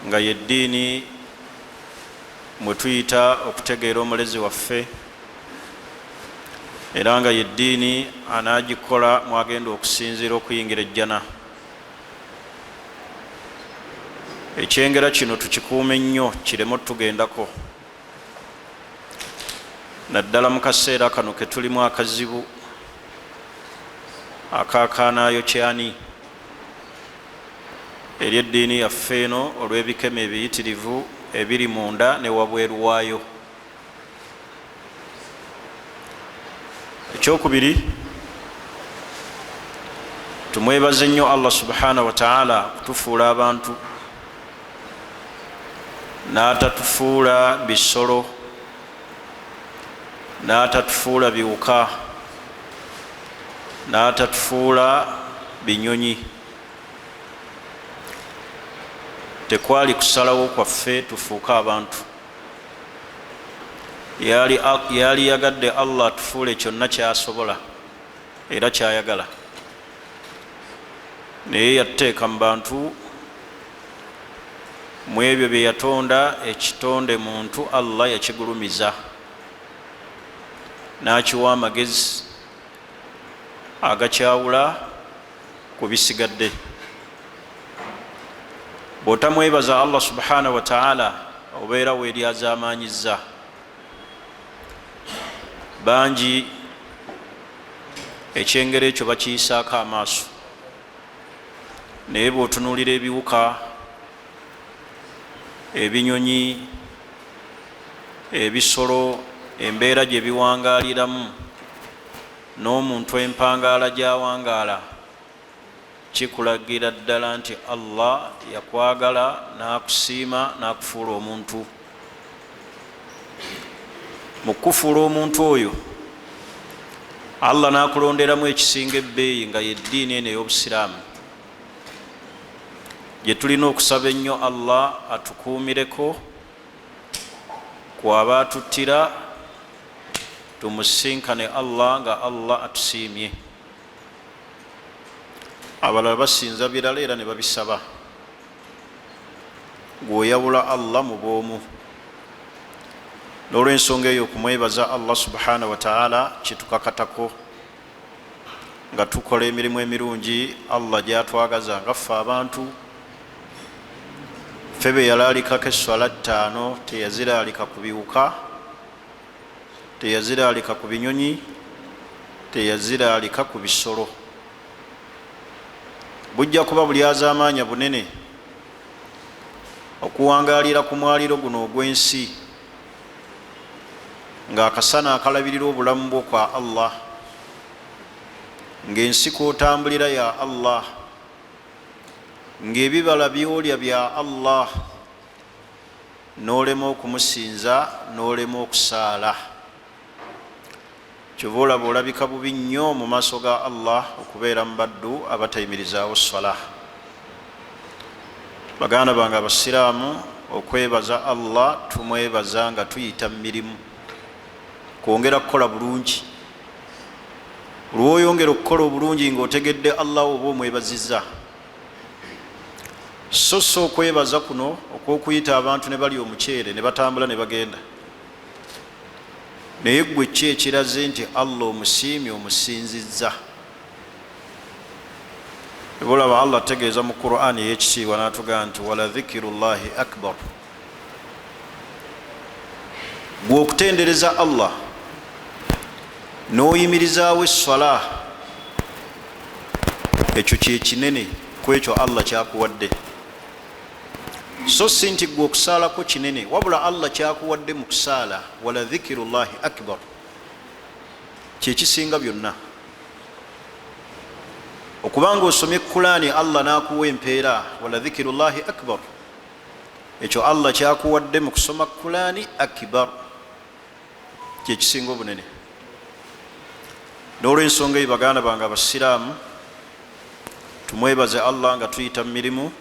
Nga yeddiini mwe tuyita okutegeera Omulezi waffe, era nga yeddiini anaagikola mwagenda okusinziira okuyingira ejjana. Ekyengera kino tukikuume nnyo kireme otugendako, naddala mu kaseera kano ketulimu akazibu akakaanaayo kyani eri eddiini yaffe eno olw'ebikemo ebiyitirivu ebiri munda ne wabweru waayo. Ekyokubiri, tumwebaze nnyo Allah subhanahu wataala kutufuula abantu n'atatufuula bisolo, n'atatufuula biwuka, n'atatufuula binyonyi. Tekwali kusalawo kwaffe tufuuke abantu. Yali yagadde Allah atufuule kyonna kyasobola era kyayagala, naye yatuteeka mu bantu. Mu ebyo bye yatonda, ekitonde muntu Allah yakigulumiza n'akiwa amagezi agakyawula ku bisigadde. Bw'otamwebaza Allah subhanahu wataala, obeera weeryazaamaanyizza. Bangi ekyengero ekyo bakiyisaako amaaso, naye bw'otunuulira ebiwuka, ebinyonyi, ebisolo, embeera gye biwangaaliramu n'omuntu empangaala gy'awangaala, kikulagira ddala nti Allah yakwagala n'akusiima n'akufuula omuntu. Mu kukufuula omuntu oyo, Allah n'akulonderamu ekisinga ebbeeyi, nga yeddiini eno ey'Obusiraamu gye tulina okusaba ennyo Allah atukuumireko kwaba atuttira, tumusinkane Allah nga Allah atusiimye. Abalala basinza birala era ne babisaba, gweoyawula Allah mu bwomu. N'olwensonga eyo, okumwebaza Allah subhanahu wataala kitukakatako nga tukola emirimu emirungi Allah gyatwagaza nga ffe abantu. Ffe be yalaalikako esswala 5, teyaziraalika ku biwuka, teyaziraalika ku binyonyi, teyaziraalika ku bisolo. Bujja kuba bulyazaamaanya bunene okuwangaalira ku mwaliro guno ogw'ensi ng'akasana akalabirira obulamu bwo kwa Allah, ng'ensi kw'otambulira ya Allah, ng'ebibala by'olya bya Allah, n'olema okumusinza, n'olema okusaala. Kyova olaba olabika bubi nnyo mu maaso ga Allah okubeera mu baddu abatayimirizaawo swala. Baganda bange abasiraamu, okwebaza Allah tumwebaza nga tuyita mu mirimu, kwongera kukola bulungi. Lwoyongera okukola obulungi ng'otegedde Allah, oba omwebaziza. So so okwebaza kuno okw'okuyita abantu ne bali omuceere ne batambula ne bagenda, naye gwe ki ekiraze nti Allah omusiimye, omusinzizza? Olaba Allah ategeeza mu Qur'ani ey'ekitiibwa n'atugamba nti wala dhikiru llahi akbar. Gwe okutendereza Allah n'oyimirizaawo esswala, ekyo kyekinene ku ekyo Allah kyakuwadde. So si nti gwe okusaalako kinene, wabula Allah kyakuwadde mu kusaala, wala dhikiru llahi akbar, kyekisinga byonna. Okubanga osomye Kulaani, Allah n'akuwa empeera, wala dhikiru llahi akbar, ekyo Allah kyakuwadde mu kusoma Kulaani akbar, kyekisinga obunene. N'olwensonga eyo, baganda bange abasiraamu, tumwebaze Allah nga tuyita mu mirimu.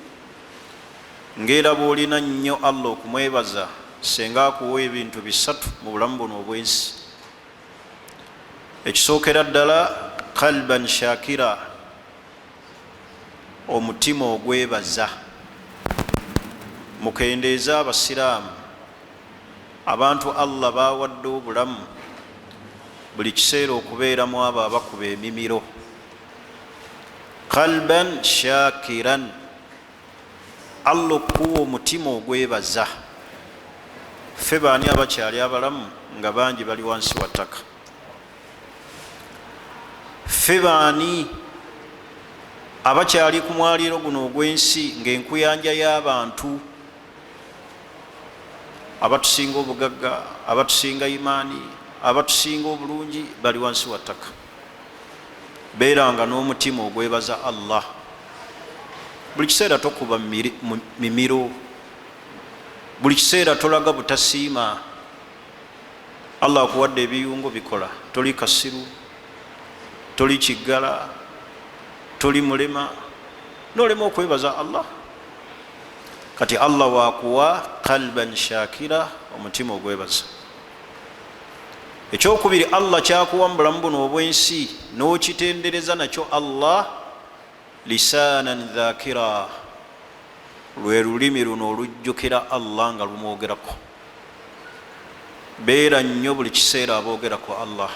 Ngaera bw'olina nnyo Allah okumwebaza senga akuwa ebintu bisatu mu bulamu buno obwensi. Ekisookera ddala, qalban shakira, omutima ogwebaza. Mukendeeze abasiraamu, abantu Allah baawadde obulamu, buli kiseera okubeera mu abo abakuba emimiro. Qalban shakiran, Allah okukuwa omutima ogwebaza. Ffe baani abakyali abalamu nga bangi bali wansi wa ttaka? Ffe baani abakyali ku mwaliiro guno ogw'ensi ng'enkuyanja y'abantu abatusinga obugagga, abatusinga imaani, abatusinga obulungi bali wansi wa ttaka? Beeranga n'omutima ogwebaza Allah buli kiseera. Tokuba mimiro buli kiseera, tolaga butasiima. Allah akuwadde ebiyungo bikola, toli kasiru, toli kiggala, toli mulema, nolema okwebaza Allah. Kati Allah wakuwa qalban shakira, omutima ogwebaza. Ekyokubiri Allah kyakuwa mu bulamu buno obwensi n'okitendereza nakyo Allah, lisanan dhakira, lwe lulimi luno olujjukira Allah nga lumwogerako. Beera nnyo buli kiseera aboogera ku Allah,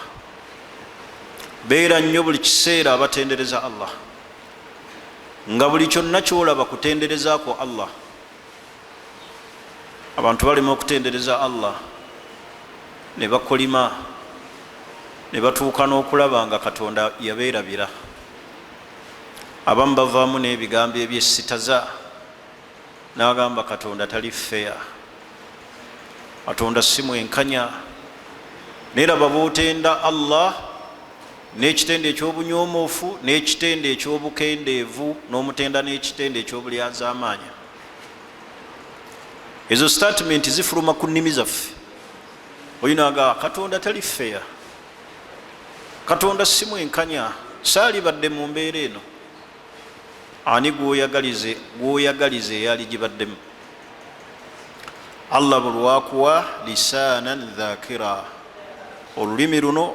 beera nnyo buli kiseera abatendereza Allah, nga buli kyonna kyolaba kutenderezaako Allah. Abantu balema okutendereza Allah ne bakolima ne batuuka n'okulaba nga Katonda yabeerabira. Abamu bavaamu n'ebigambo ebyesitaza, n'agamba Katonda tali fair, Katonda si mwenkanya. Naye laba bwotenda Allah n'ekitendo eky'obunyomoofu n'ekitendo ekyobukendeevu, n'omutenda n'ekitendo eky'obulyazaamaanya. Ezo statement zifuluma ku nnimi zaffe. Olinaga Katonda tali fair, Katonda si mwenkanya, saalibadde mu mbeera eno. Ani gwoyagaliza eyali gibaddemu? Allah bulwakuwa lisanan dhakira, olulimi luno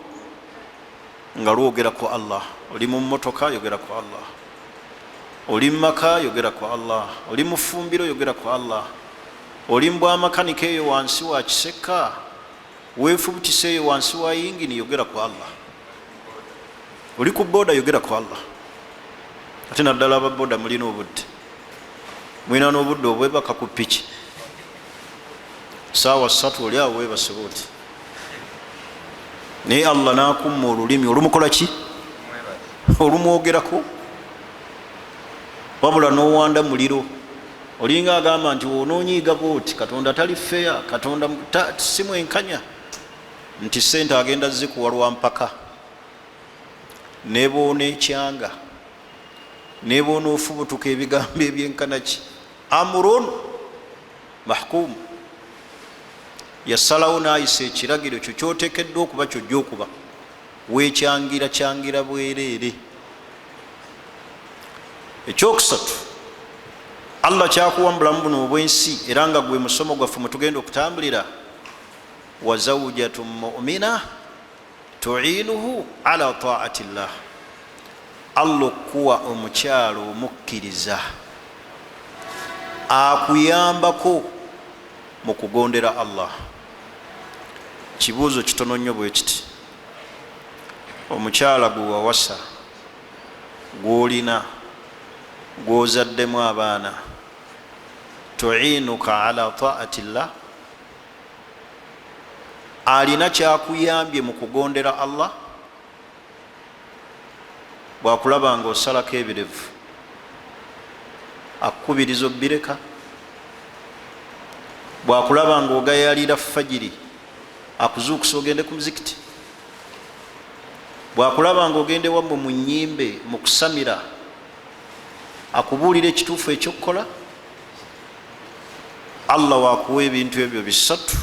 nga lwogera ku Allah. Oli mu mmotoka, yogera ku Allah. Oli mu maka, yogera ku Allah. Oli mu ffumbiro, yogera ku Allah. Oli mu bwamakanika eyo wansi wa kisekka, weefubutisa eyo wansi wa yingini, yogera ku Allah. Oli ku boda, yogera ku Allah. Ate naddala ababoda mulina obudde, mulina n'obudde obwebaka ku piki. 3:00 oli awo webaseba oti, naye Allah nakumma olulimi olumukola ki? Olumwogerako. Wabula nowanda muliro, olinga agamba nti onoonyiiga bwoti, Katonda tali fair, Katonda si mwenkanya, nti sente agenda zikuwa lwampaka, nebwonekyanga, nebwonoofubutuka ebigambo ebyenkanaki. Amrun mahkum, yasalawo nayisa ekiragiro kyo kyotekeddwa okuba kyojja okuba wekyangira kyangira bwereere. Ekyokusatu Allah kyakuwa mu bulamu buno obwensi, era nga gwe musomo gwaffe mwetugenda okutambulira, wa zawjatu mumina tuinuhu ala taati llah. Allah okukuwa omukyalo omukkiriza akuyambako mu kugondera Allah. Kibuuzo kitono nnyo bwe kiti: omukyala gwe wawasa, gwolina, gwozaddemu abaana, tuinuka ala taati llah, alina kyakuyambye mu kugondera Allah? Bwakulaba nga osalako ebirevu, akukubiriza obbireka? Bwakulaba nga ogayalira fajiri, akuzuukusa ogende ku muzikiti? Bwakulaba nga ogende wammwe mu nyimbe mu kusamira, akubuulira ekituufu ekyokukola? Allah wakuwa ebintu ebyo bisatu: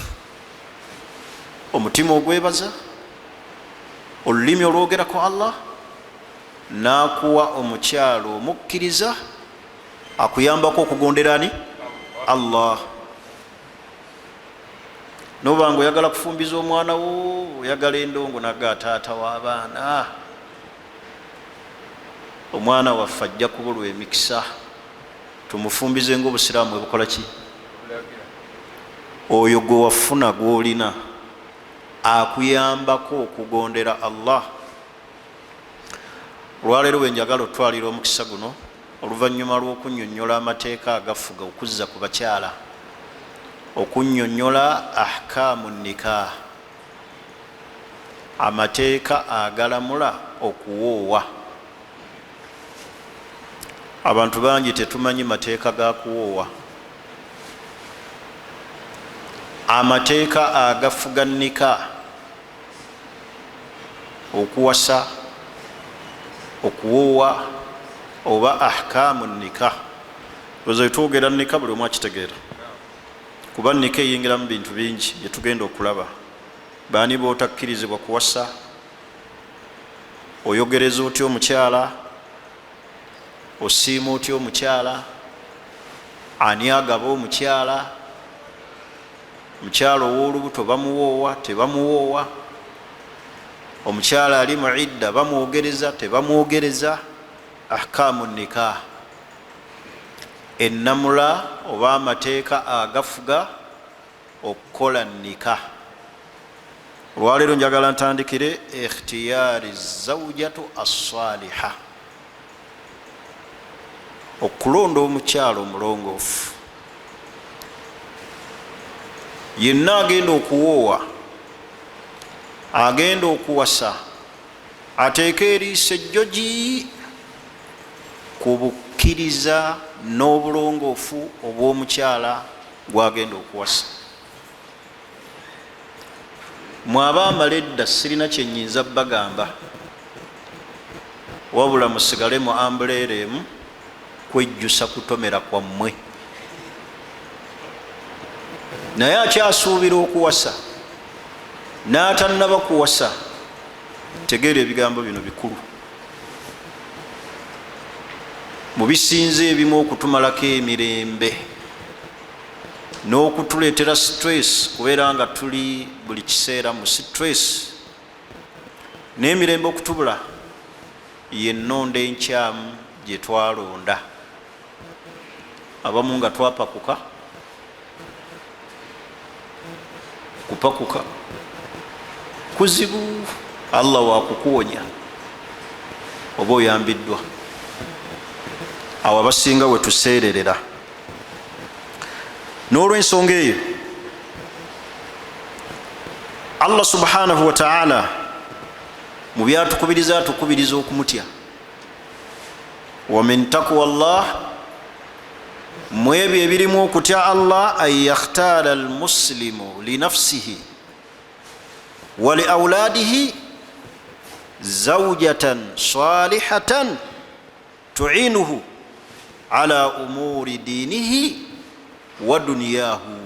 omutima ogwebaza, olulimi olwogerako Allah, n'akuwa omukyalo omukkiriza akuyambako okugonderani Allah. Noba nga oyagala kufumbiza omwana wo, oyagala endongo, naga taata w'abaana, omwana waffe ajja kubulwa emikisa, tumufumbize nga obusiraamu ebukola ki? Oyo gwe wafuna gw'olina akuyambako okugondera Allah? Olwaleero bwe njagala otwalira omukisa guno, oluvannyuma lw'okunnyonnyola amateeka agafuga okuzza ku bakyala, okunnyonnyola ahkaamu nikah, amateeka agalamula okuwoowa. Abantu bangi tetumanyi mateeka ga kuwoowa, amateeka agafuga nikah, okuwasa, okuwoowa oba ahkaamu nikah. Oza twogera nikah buli omu akitegeera, kuba nikah eyingiramu bintu bingi byetugenda okulaba. Baani bootakkirizibwa kuwasa? Oyogereza otya omukyala? Osiima otya omukyala? Ani agaba omukyala? Omukyala ow'olubuto bamuwoowa, tebamuwoowa? Omukyala ali mu idda bamwogereza, tebamwogereza? Ahkaamu nikah, ennamula oba amateeka agafuga okukola nikah. Olwaleero njagala ntandikire ikhtiyari zawjatu assaliha, okulonda omukyala omulongoofu. Yenna agenda okuwoowa, agenda okuwasa, ateeke eriiso ejjogi ku bukkiriza n'obulongoofu obw'omukyala gwagenda okuwasa. Mwaba amala edda, sirina kyenyinza bagamba, wabula musigale mu ambuleera emu kwejjusa kutomera kwammwe. Naye akyasuubira okuwasa n'atannaba kuwasa, tegeera ebigambo bino bikulu. Mu bisinze ebimu okutumalako emirembe n'okutuleetera stress, kubeera nga tuli buli kiseera mu stress n'emirembe okutubula, yennonda enkyamu gye twalonda. Abamu nga twapakuka, kupakuka kuzibu, Allah wakukuwonya oba oyambiddwa. Awo abasinga we tuseererera. N'olwensonga eyo, Allah subhanahu wataala mu byatukubiriza, atukubiriza okumutya. Wa min taqwa llah, mu ebyo ebirimu okutya Allah, an yakhtaara almuslimu linafsihi wa liauladihi zawjatan salihatan tuinuhu ala umuri dinihi wa duniyahu.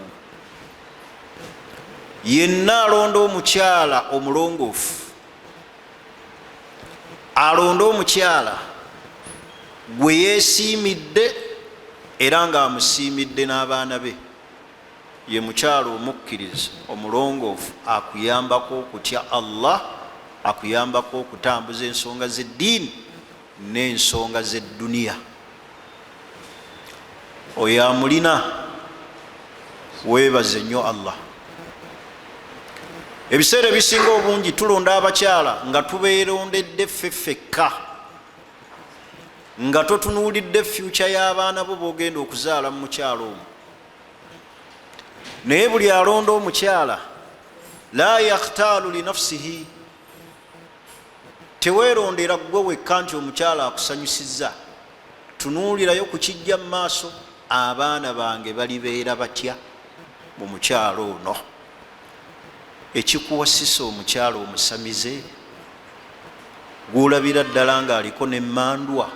Yenna alonda omukyala omulongoofu, alonde omukyala gwe yeesiimidde era ng'amusiimidde n'abaana be, ye mukyala omukkiriza omulongoofu akuyambako okutya Allah, akuyambako okutambuza ensonga z'eddiini n'ensonga z'edduniya. Oyo amulina, weebaze nnyo Allah. Ebiseera ebisinga obungi tulonda abakyala nga tubeerondedde ffe ffekka, nga totunuulidde fyuca y'abaana bo b'ogenda okuzaala mu mukyalo omwo. Naye buli alonda omukyala, la yakhtaalu linafsihi, teweerondera ggwe wekka nti omukyala akusanyusizza. Tunuulirayo ku kijja mu maaso, abaana bange balibeera batya mu mukyalo ono? Ekikuwasisa omukyala omusamize gwolabira ddala ng'aliko n'emmandwa,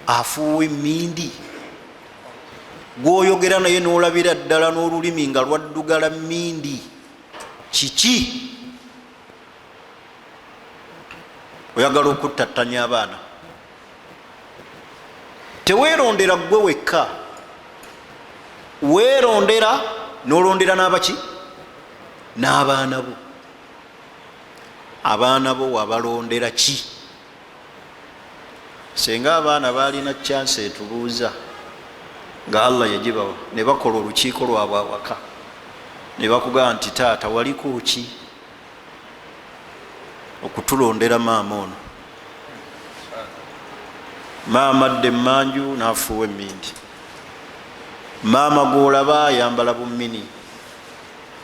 afuuwa emmindi, gwoyogera naye n'olabira ddala n'olulimi nga lwaddugala mmindi, kiki? Oyagala okuttattanya abaana. Teweerondera ggwe wekka, weerondera n'olondera n'abaki? N'abaana bo. Abaana bo wabalondera ki? Senga abaana balina chance etubuuza nga Allah yagibawa ne bakola olukiiko lwabwe awaka. Ne bakugamba nti, "Taata, waliko ki okutulondera maama ono?" Maama adda emmanju n'afuuwa emindi. Maama gwolaba ayambala bumini.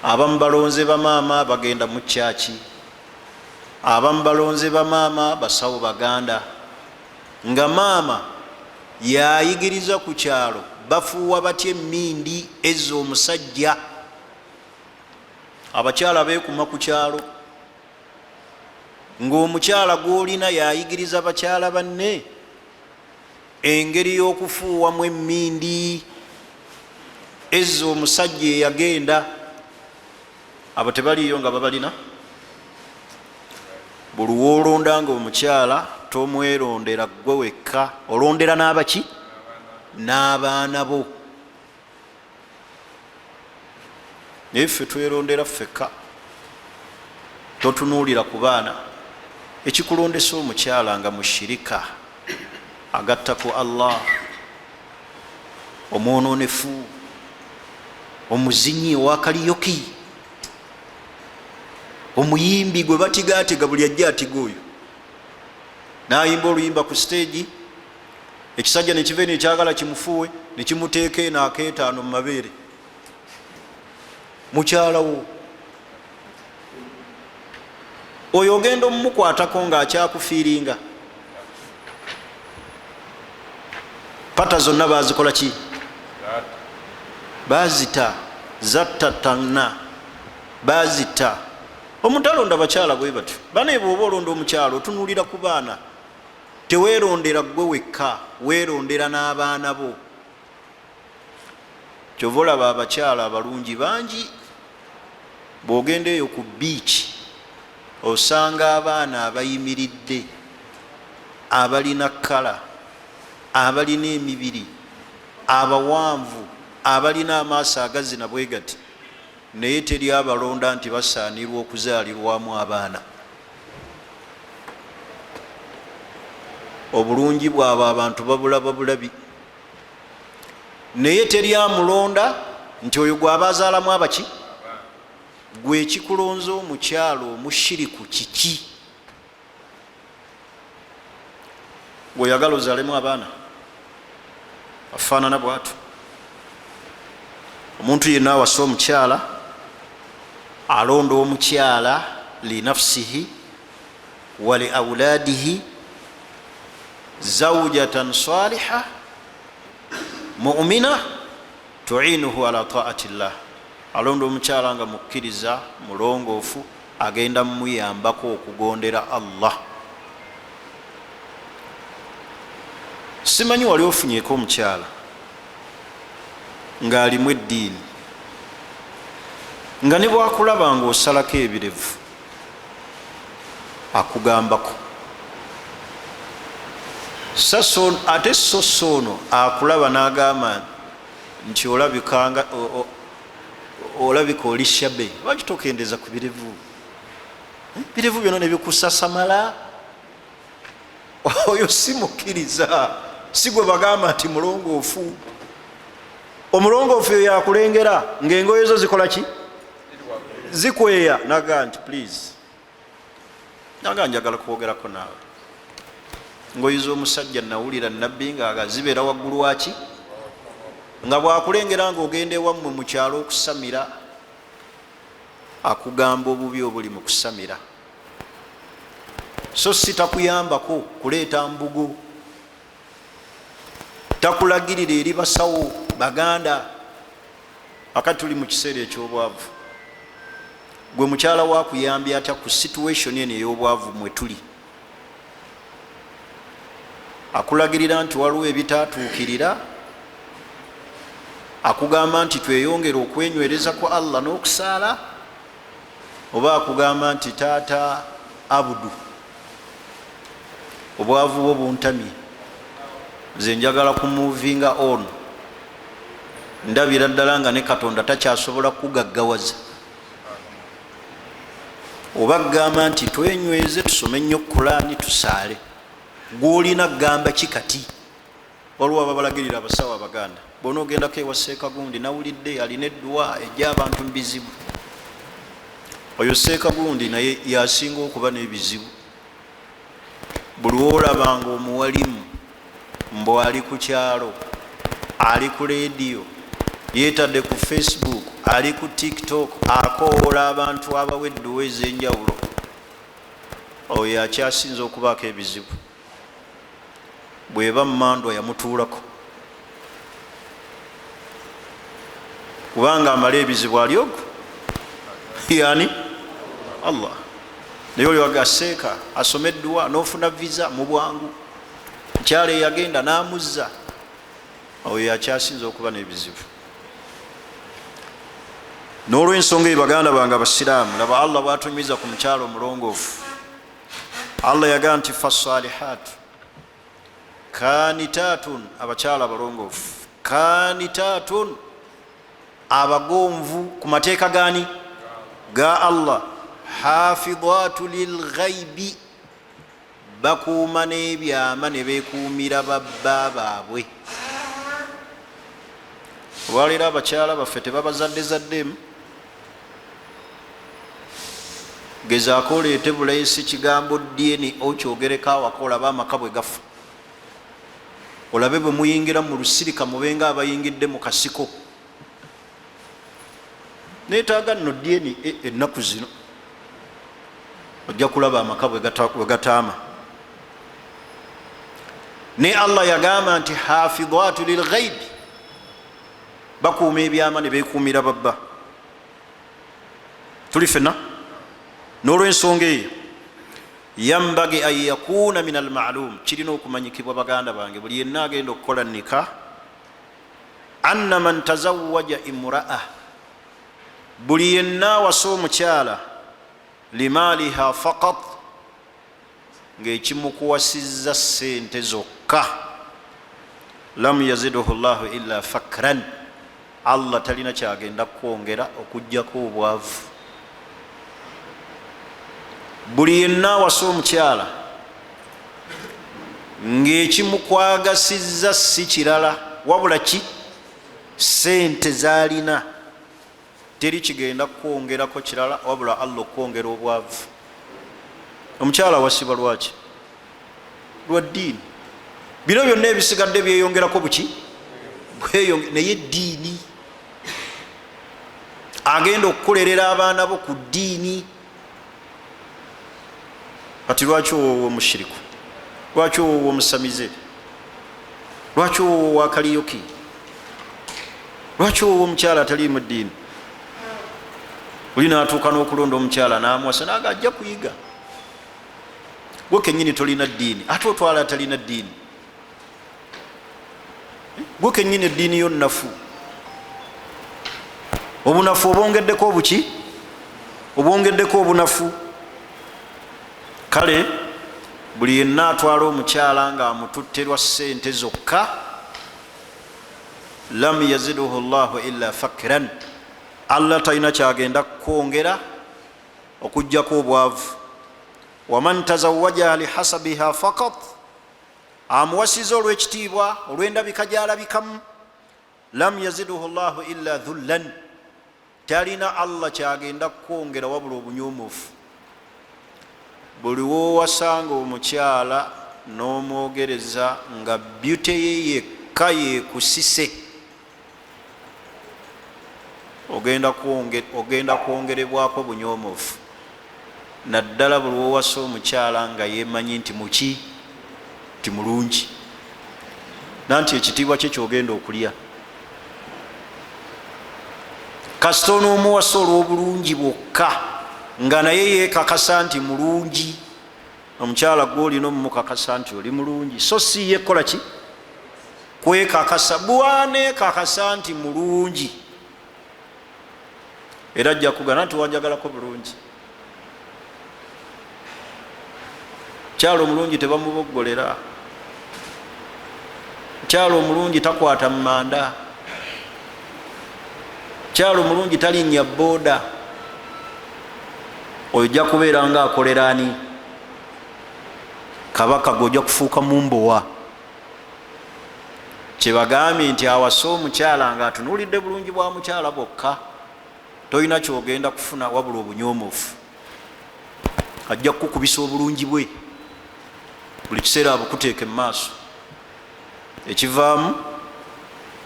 Abamu balonze bamaama bagenda mu kyaki, abamu balonze bamaama basawo baganda, nga maama yayigiriza ku kyalo bafuuwa batya emindi ezza omusajja. Abakyala beekuma ku kyalo, ng'omukyala gw'olina yayigiriza bakyala banne engeri y'okufuuwamu emindi ezza omusajja eyagenda. Abo tebaliyo nga babalina. Buli woolonda nga omukyala, tomwerondera gwe wekka, olondera n'abaki? N'abaana bo. Naye ffe twerondera ffekka, totunuulira ku baana. Ekikulondesa omukyala nga mushirika, agatta ku Allah, omwononefu, omuzinyi owa karaoke, omuyimbi gwe batigaatiga, buli ajja atiga oyo nayimba oluyimba ku stage, ekisajja nekiva eno ekyagala kimufuuwe, nekimuteeka eno akeetaano mu mabeere. Mukyalawo oyo ogenda omumukwatako ngaakyakufiiringa, pata zonna bazikola ki? Bazita, zattatana, bazita. Omuntu alonda bakyala bwe batyo. Banaye, bwoba olonda omukyala, otunuulira ku baana. Teweerondera gwe wekka, weerondera n'abaana bo. Kyova olaba abakyala abalungi bangi, bw'ogenda eyo ku beach osanga abaana abayimiridde, abalina colour, abalina emibiri, abawanvu, abalina amaaso agazina bwe gati, naye teri abalonda nti basaanirwa okuzaalirwamu abaana. Obulungi bwabwe abantu babulaba bulabi, naye teri amulonda nti oyo gwaba azaalamu abaki. Gwe ekikulonza omukyalo omushiriku kiki? Gweoyagala ozaalemu abaana afaanana bwatu. Omuntu yenna awasa omukyala, alonda omukyala linafsihi wa li auladihi, zawjatan saliha mumina tuinuhu ala taati llah. Alonda omukyala nga mukkiriza, mulongoofu, agenda mumuyambako okugondera Allah. Simanyi wali ofunyeko omukyala ng'alimu eddiini, nga ne bwakulaba nga osalako ebirevu akugambako, ate so soono akulaba n'agamba nti olabikanga olabika oli shabe, lwaki tokendeza ku birevu? Birevu byonna nebikusasamala. Oyo si mukkiriza, si gwe bagamba nti mulongoofu. Omulongoofu oyo yakulengera ngaengoye zo zikola ki? Zikweya, nagaa nti, "Please," naga, "Njagala kwogerako naawe. Ngoye z'omusajja, nawulira nabbi nga zibeera waggulu waki." Nga bwakulengera nga ogenda ewammwe mu kyalo okusamira, akugamba obubi obuli mu kusamira, so si takuyambako kuleeta mbugo, takulagirira eri basawo baganda. Akati tuli mu kiseera ekyobwavu. Gwe mukyala wakuyambya atya ku situation eno ey'obwavu mwe tuli? Akulagirira nti waliwo ebitatuukirira, akugamba nti tweyongere okwenywereza ku Allah n'okusaala, oba akugamba nti, "Taata Abudu, obwavu bwo buntamye, nze njagala kumuvinga on, ndabira ddala nga ne Katonda takyasobola kugaggawaza," oba kugamba nti twenyweze, tusome nnyo Kulaani, tusaale? Gwolina kugamba ki kati? Waliwo ababalagirira abasawo abaganda, bona ogendako ewa Seekagundi, nawulidde alina edduwa ejja abantu mu bizibu. Oyo seeka gundi naye yasinga okuba n'ebizibu. Buli wolabanga omuwalimu mbu ali ku kyalo, ali ku leediyo, yeetadde ku Facebook, ali ku TikTok, akoowola abantu abawa edduwa ez'enjawulo, oyo akyasinza okubaako ebizibu. Bweba mmandwa yamutuulako, kubanga amala ebizibu ali ogwo yani Allah. Naye oli wagaseeka asome edduwa n'ofuna visa mu bwangu, mukyala eyagenda n'amuzza, oyo akyasinza okuba n'ebizibu. N'olwensonga eyo, baganda bange abasiraamu, laba Allah bwatunyumiza ku mukyala omulongoofu. Allah yagamba nti fasalihaatu kanitatun, abakyala abalongoofu, kanitatun, abagonvu ku mateeka gani? Ga Allah. Hafidhatu lilghaibi, bakuuma n'ebyama ne beekuumira babba baabwe. Olwaleero abakyala baffe tebabazaddezaddemu. Gezaako oleete buleesi kigambo DNA okyogereko awaka, olabe amaka bwe gafa, olabe bwe muyingira mu lusirika, mubenga abayingidde mu kasiko. Neetaaga nno DNA ennaku zino, ojja kulaba amaka bwe gataama. Ne Allah yagamba nti hafidhatu lilghaibi, bakuuma ebyama ne beekuumira babba. Tuli fenna. N'olwensonga eyo, yambagi an yakuna min almalum, kirina okumanyikibwa baganda bange, buli yenna agenda okukola nika, anna man tazawaja imraa, buli yenna awasa omukyala limaaliha faqat, ng'ekimukuwasizza ssente zokka, lam yaziduhu llahu illa fakran, Allah talina kyagenda kukwongera okugjako obwavu. Buli yenna awasa omukyala ng'ekimukwagasizza si kirala wabula ki sente zalina, teri kigenda kukwongerako kirala wabula Allah okukwongera obwavu. Omukyala awasibwa lwaki? Lwa ddiini. Bino byonna ebisigadde byeyongerako buki, naye eddiini agenda okukulerera abaana bo ku ddiini. Kati lwaki owowa omushiriku? Lwaki owowa omusamize? Lwaki owowa wakaliyoki? Lwaki owowa omukyala ataliimu ddiini? Oli natuuka n'okulonda omukyala n'amuwasa naga ajja kuyiga. Gwe kenyini tolina ddiini, ate otwala atalina ddiini. Gwe kenyini eddiini yo nnafu, obunafu obwongeddeko obuki, obwongeddeko obunafu. Kale buli yenna atwala omukyala ng'amututte lwa ssente zokka, lam yaziduhu llahu illa fakran, Allah talina kyagenda kukwongera okugjako obwavu. Waman tazawajaha lihasabiha fakat, amuwasiza olw'ekitiibwa, olw'endabika gy'alabikamu, lam yaziduhu llahu illa dhullan, talina Allah kyagenda kukwongera wabula obunyumufu. Buli wowasanga omukyala n'omwogereza nga beauty ye yekka yekusise, ogenda kwongerebwako bunyomofu. Naddala buli wowasa omukyala nga yemanyi nti muki, nti mulungi, nanti ekitiibwa kye kyogenda okulya. Kasita onoomuwasa olw'obulungi bwokka nga naye yeekakasa nti mulungi, omukyala gwe olina omumukakasa nti oli mulungi, so si ye kukola ki, kwekakasa. Bwaneekakasa nti mulungi, era ajja kugana nti wanjagalako bulungi. Mukyala omulungi tebamuboggolera, mukyala omulungi takwata mumanda, mukyala omulungi talinnya booda. Oyo ojja kubeera nga akolera ani? Kabaka. Gwe ojja kufuuka mumbowa. Kyebagambye nti awase omukyala ng'atunuulidde bulungi bwa mukyala bwokka, Tolina kyogenda kufuna wabula obunyoomofu. Ajja kukukubisa obulungi bwe buli kiseera, abukuteeka emumaaso, ekivaamu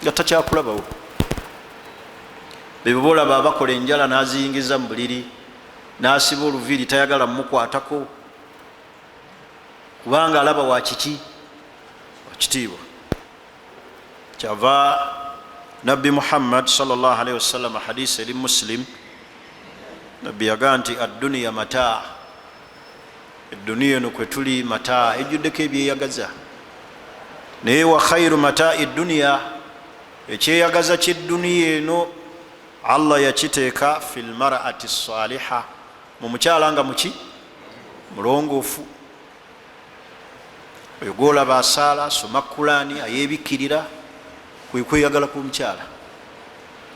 nga takyakulabawo. Bebo bolaba abakola enjala n'aziyingiza mu buliri, n'asiba oluviiri, tayagala mumukwatako kubanga alaba wakiki wakitiibwa. Kyava Nabbi Muhammad salllahalihi wasallam, hadisi eri Muslim, Nabbi yagaa nti adduniya mataa, eduniya eno kwetuli mataa, ejjuddeko ebyeyagaza, naye wa khairu matai duniya, ekyeyagaza kyeduniya eno Allah yakiteeka fi lmarati saliha, mu mukyala nga muki mulongoofu. Oyo gwolaba asaala, asoma Kulani, ayebikkirira, kwe kweyagala kw'omukyala.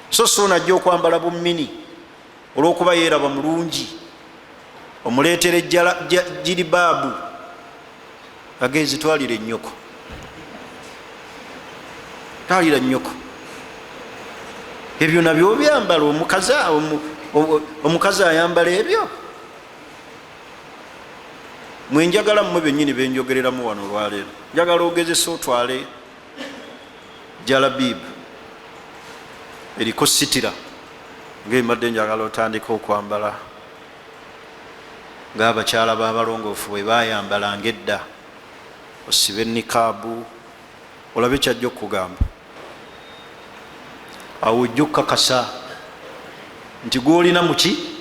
So soona ajja okwambala bumini olwokuba yeeraba mulungi, omuleetera ejiribaabu, agenzi twalira ennyoko, twalira nnyoko, ebyo nabyo byambala. Omukazi ayambala ebyo mwenjagala mmwe bennyini benjogereramu wano olwaleero. Njagala ogezesa otwale jalabibu eriko sitira, ngaembadde njagala otandika okwambala ngaabakyala b'abalongoofu bwe bayambalanga edda, osibe nikaabu, olabe kyajja okukugamba. Awo ojja okukakasa nti gwolina muki.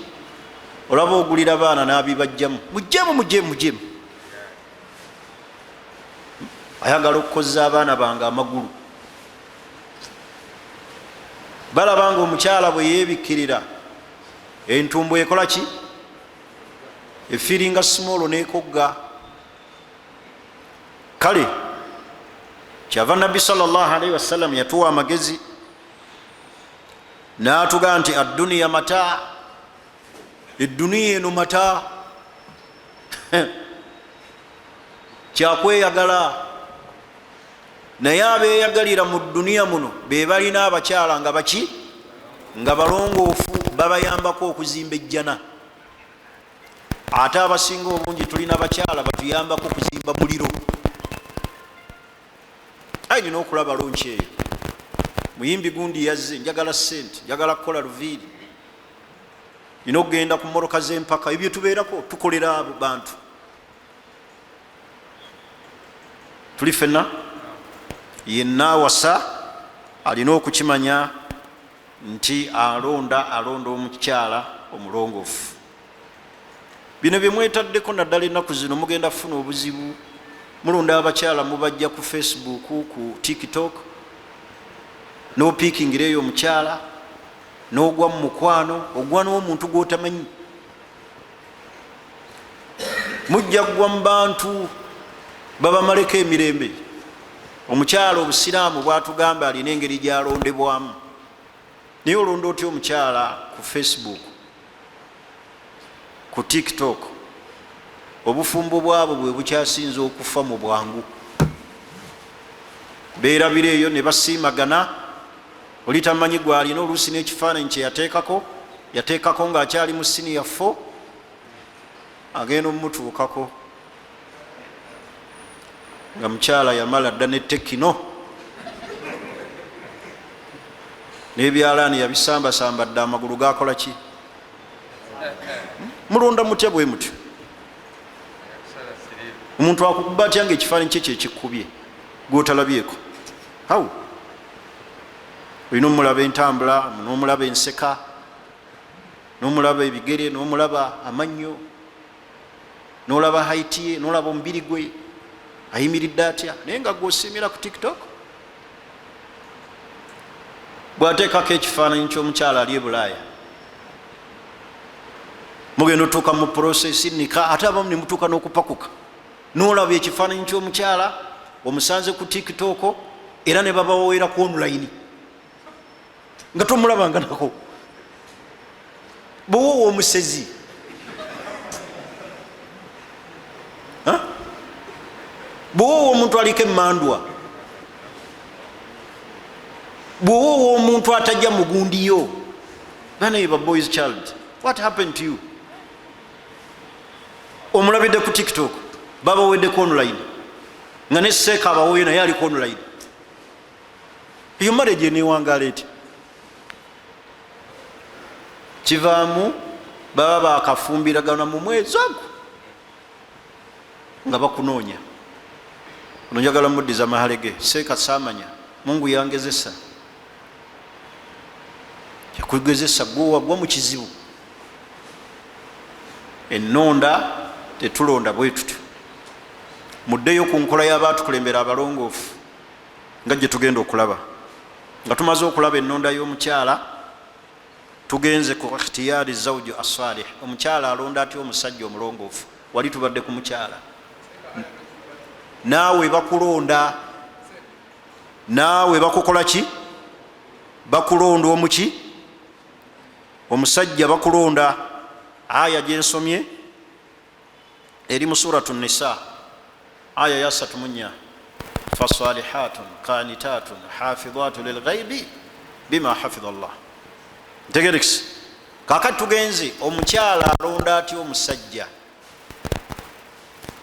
Olaba ogulira baana n'abibajjamu, mujjemu mujjemu mujjemu, ayagala okukozza abaana bange amagulu. Balaba nga omukyala bwe yeebikkirira entumbu ekola ki, efiiringa small nekogga. Kale kyava Nabbi salllahalaihi wasallam yatuwa amagezi n'atugaa nti adduniya mataa, eduniya eno mataa, kyakweyagala, naye abeeyagalira mu duniya muno be balina abakyala nga baki, nga balongoofu, babayambako okuzimba ejjana. Ate abasinga obungi tulina bakyala batuyambako kuzimba muliro. Ayi nina okulaba lonki eyo, muyimbi gundi yazze, njagala sente, njagala kukola luviiri, nina okugenda ku mmotoka z'empaka. Ebyo tubeerako tukolera abo bantu. Tuli fenna, yenna awasa alina okukimanya nti alonda alonda omukyala omulongoofu. Bino byemwetaddeko naddala ennaku zino mugenda kufuna obuzibu. Mulonda abakyala mubajja ku Facebook, ku TikTok, nopiikingira eyo omukyala nogwa mu mukwano, ogwa n'omuntu gwotamanyi. Mujja kugwa mu bantu babamaleko emirembe. Omukyala obusiraamu bwatugamba alina engeri gyalondebwamu, naye olonda otya omukyala ku Facebook, ku TikTok? Obufumbo bwabo bwe bukyasinza okufa mu bwangu. Beerabira eyo ne basiimagana, oli tamanyi gwalina. Oluusi n'ekifaananyi kyeyateekako yateekako ng'akyali mu siniya 4, agenda omumutuukako nga mukyala yamala dda ne Tecno n'ebyalaani yabisambasamba dda, amagulu gakola ki? Mulonda mutya bwe mutyo? Omuntu akukuba atya nga ekifaananyi kye kyekikubye gwotalabyeko? Awo olina omulaba entambula, nomulaba enseka, nomulaba ebigere, nomulaba amannyo, nolaba height ye, nolaba omubiri gwe ayimiridde atya, naye nga gwosiimira ku TikTok. Bwateekako ekifaananyi ky'omukyala ali e Bulaaya, mugenda otuuka mu process nika, ate abamu nemutuuka n'okupakuka, nolaba ekifaananyi ky'omukyala omusanze ku TikTok, era ne babawowera ku online nga tomulabanga nako. Bwewoowa omusezi, bwewoowa omuntu aliko emandwa, bwewoowa omuntu atajja mugundiyo. Bana ba boys child, what happened to you? Omulabidde ku TikTok, babaweddeko online, nga ne seeka abawoyo naye aliko online. Eyo marriage enewangala eti? Kivaamu baba bakafumbiragana mu mwezi ogwo nga bakunoonya. Ono njagala muddiza mahale ge. Seeka saamanya, Mungu yangezesa. Yakugezesa gwe wagwa mu kizibu. Ennonda tetulonda bwe tutyo. Muddeyo ku nkola y'abaatukulembera abalongoofu, nga gye tugenda okulaba. Nga tumaze okulaba ennonda y'omukyala, tugenze ku ikhtiyari zawju assalih. Omukyala alonda atya omusajja omulongoofu? Wali tubadde ku mukyala. Naawe bakulonda, naawe bakukola ki? Bakulonda omuki? Omusajja bakulonda. Aya gyensomye eri mu Suratu Nisa, aya ya 34: fasalihatun qanitatun hafidhatu lilghaibi bima hafidha llah. Ntegerekisi. Kakati tugenze, omukyala alonda atya omusajja?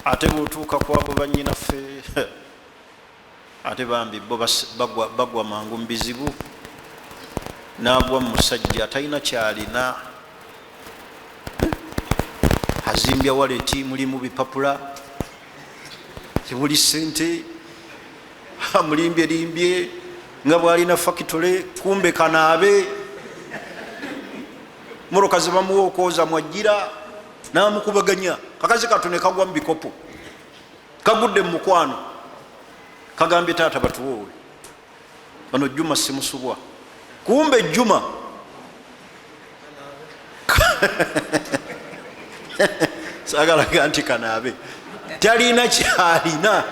Ate bwotuuka kwabo banyinaffe, ate bambi bo bagwa mangu mu bizibu. Nagwa mu musajja atalina kyalina, azimbya waleti mulimu bipapula, tebuli sente, amulimbye limbye nga bwalina fakitole, kumbe kanaabe moroka zebamuwa okwoza mwajira namukubaganya. Kakazi kato nekagwa mu bikopo, kagudde mu mukwano, kagambye taata batuwoowe bano. Juma simusubwa, kumbe Juma sagalaga nti kanaabe talina kyalina,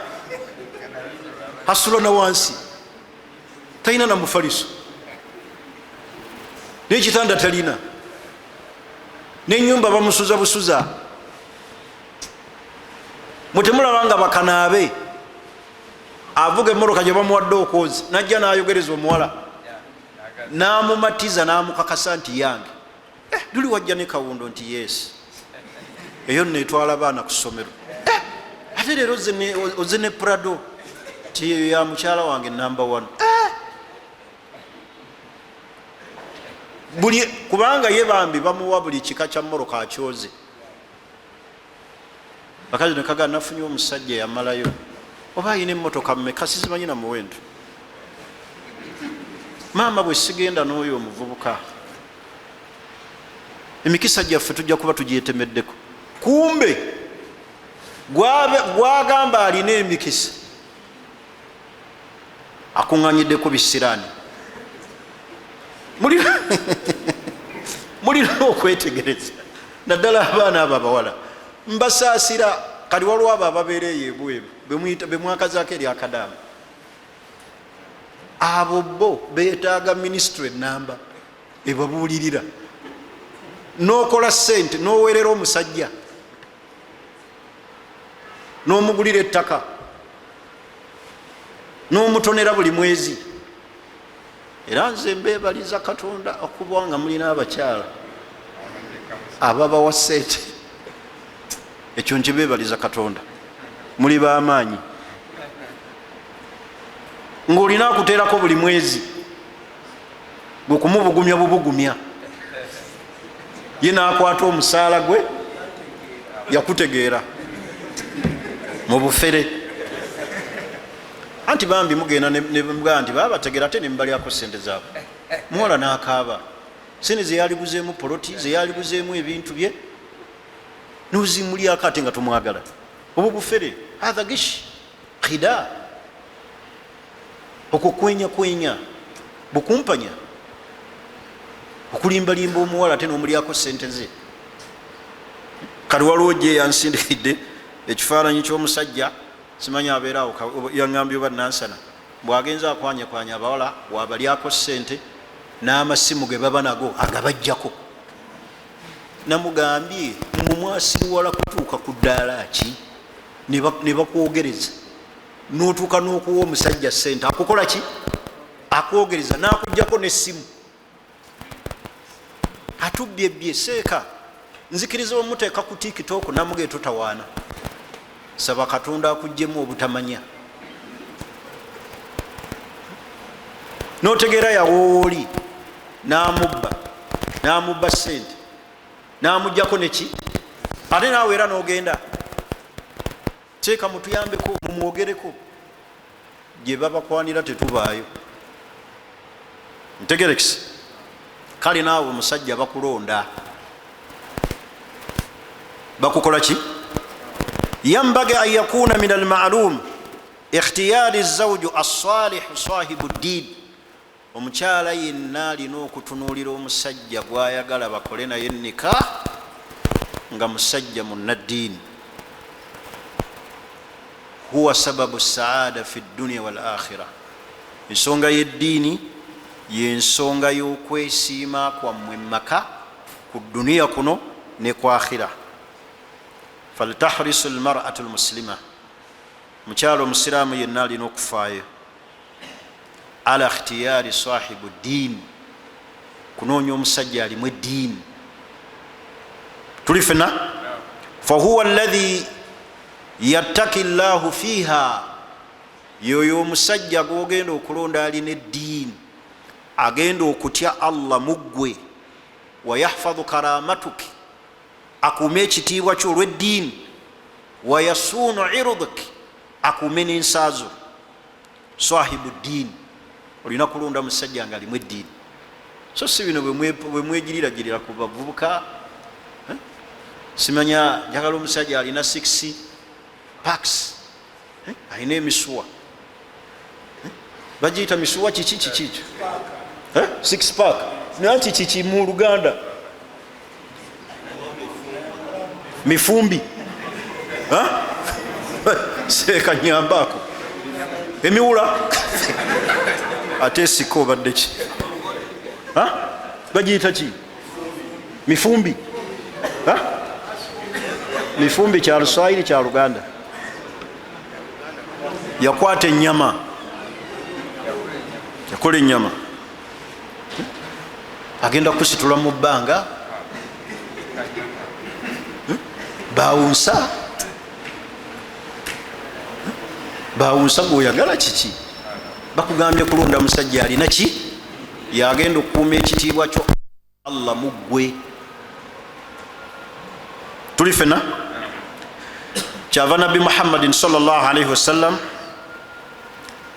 asula na wansi, talina na mufaliso, nekitanda talina, nenyumba bamusuza busuza. Mutemulaba nga bakanaabe avuga emmotoka gye bamuwadde okwoza, najja nayogereza omuwala, namumatiza, namukakasa nti yange. Luli wajja ne kawundo nti yes, eyo nno etwala baana ku ssomero. Ate leero oze ne Prado, ti eyo ya mukyala wange namba 1. Buli kubanga ye bambi bamuwa buli kika kya mmoroka akyoze. Bakazi nekaga nafunye omusajja yamalayo, oba ayina emmotoka mmeka sizimanyi na muwendo. Maama, bwe sigenda n'oyo omuvubuka, emikisa gyaffe tujja kuba tugyetemeddeko. Kumbe gwagamba alina emikisa akuŋŋanyiddeko bisiraani. Mulina okwetegereza, naddala abaana abo abawala, mbasaasira. Kati waliwo abo ababeera eyo ebweru bemwakazaako eri akadaama. Abo bo betaaga minisitule enamba ebabuulirira. Nokola sente, nowerera omusajja, nomugulira ettaka, nomutonera buli mwezi. Era nze mbebaliza Katonda okuba nga mulina abakyala ababawa sente. Ekyo nkibebaliza Katonda, muli bamaanyi ngaolina akuteerako buli mwezi, gwekumubugumya bubugumya, ye nakwata omusaala gwe yakutegeera mu bufere. Anti bambi mugenda nemugaa nti babategeera, ate nemubalyako sente zaabwe. Muwala nakaaba, sente zeyaliguzeemu poloti, zeyaliguzeemu ebintu bye, nozimulyako ate nga tomwagala. Obwo bufere, hatha gish khida, okwo kwenya kwenya bukumpanya, okulimbalimba omuwala ate nomulyako sente ze. Kati waliwo gye yansindikidde ekifaananyi ky'omusajja, simanyi abeeraawo, yaŋambye oba Nansana, bwagenza akwanyakwanya abawala, wabalyako sente n'amasimu ge baba nago agabajjako. Namugambye, mumwasiriwala kutuuka ku ddaala ki ne bakwogereza notuuka n'okuwa omusajja sente akukola ki? Akwogereza n'akugjako n'essimu. Atubbye bbye seeka. Nzikiriza omuteeka ku TikTok namuge totawaana. Saba Katonda akuggyemu obutamanya. N'otegeera yawowooli n'amubba, n'amubba ssente, n'amuggyako neki, ate naawe era n'ogenda. Seeka mutuyambeko, mumwogereko. Gye babakwanira tetubaayo. Ntegerekisi. Kale naawe omusajja bakulonda. Bakukola ki? Yambagi an yakuna min almalum ikhtiyari zawju assalihu sahibu ddin. Omukyala yenna alina okutunuulira omusajja gw'ayagala bakole naye nikah nga musajja munnaddiini. Huwa sababu saada fi dduniya wal akhira. Ensonga y'eddiini y'ensonga y'okwesiima kwammwe mu maka ku dduniya kuno ne ku akhira. Faltahrisu lmaratu lmuslima, omukyala omusiraamu yenna alina okufaayo ala ikhtiyari sahibu ddiini, kunoonya omusajja alimu eddiini. Tuli fena? Fahuwa alladhi yattaki llahu fiha, yoyo omusajja gwogenda okulonda alina eddiini, agenda okutya Allah muggwe, wayahfadhu karamatuki, akuume ekitiibwa kyo olw'eddiini, wayasuunu iruduki, akuume n'ensaazo. Sahibu ddiini, olina kulonda musajja nga alimu eddiini, so si bino bwe mwegiriragirira ku bavubuka. Simanya njagala omusajja alina 6 packs, alina emisuwa, bagiyita misuwa kiki kiki ekyo? 6 pack naye kiki ki mu Luganda? Mifumbi. Seeka nyambaako emiwula ate esika obadde ki? Bagiyita ki? Mifumbi. Mifumbi kya Luswayiri kya Luganda? Yakwata ennyama, yakola ennyama, agenda kusitula mu bbanga bawunsa bawunsa. Gweoyagala kiki? Bakugambye kulonda musajja alina ki, yagenda okukuuma ekitiibwa kyo Allah muggwe. Tuli fena? Kyava Nabbi Muhammadin sallallahu alaihi wasallam,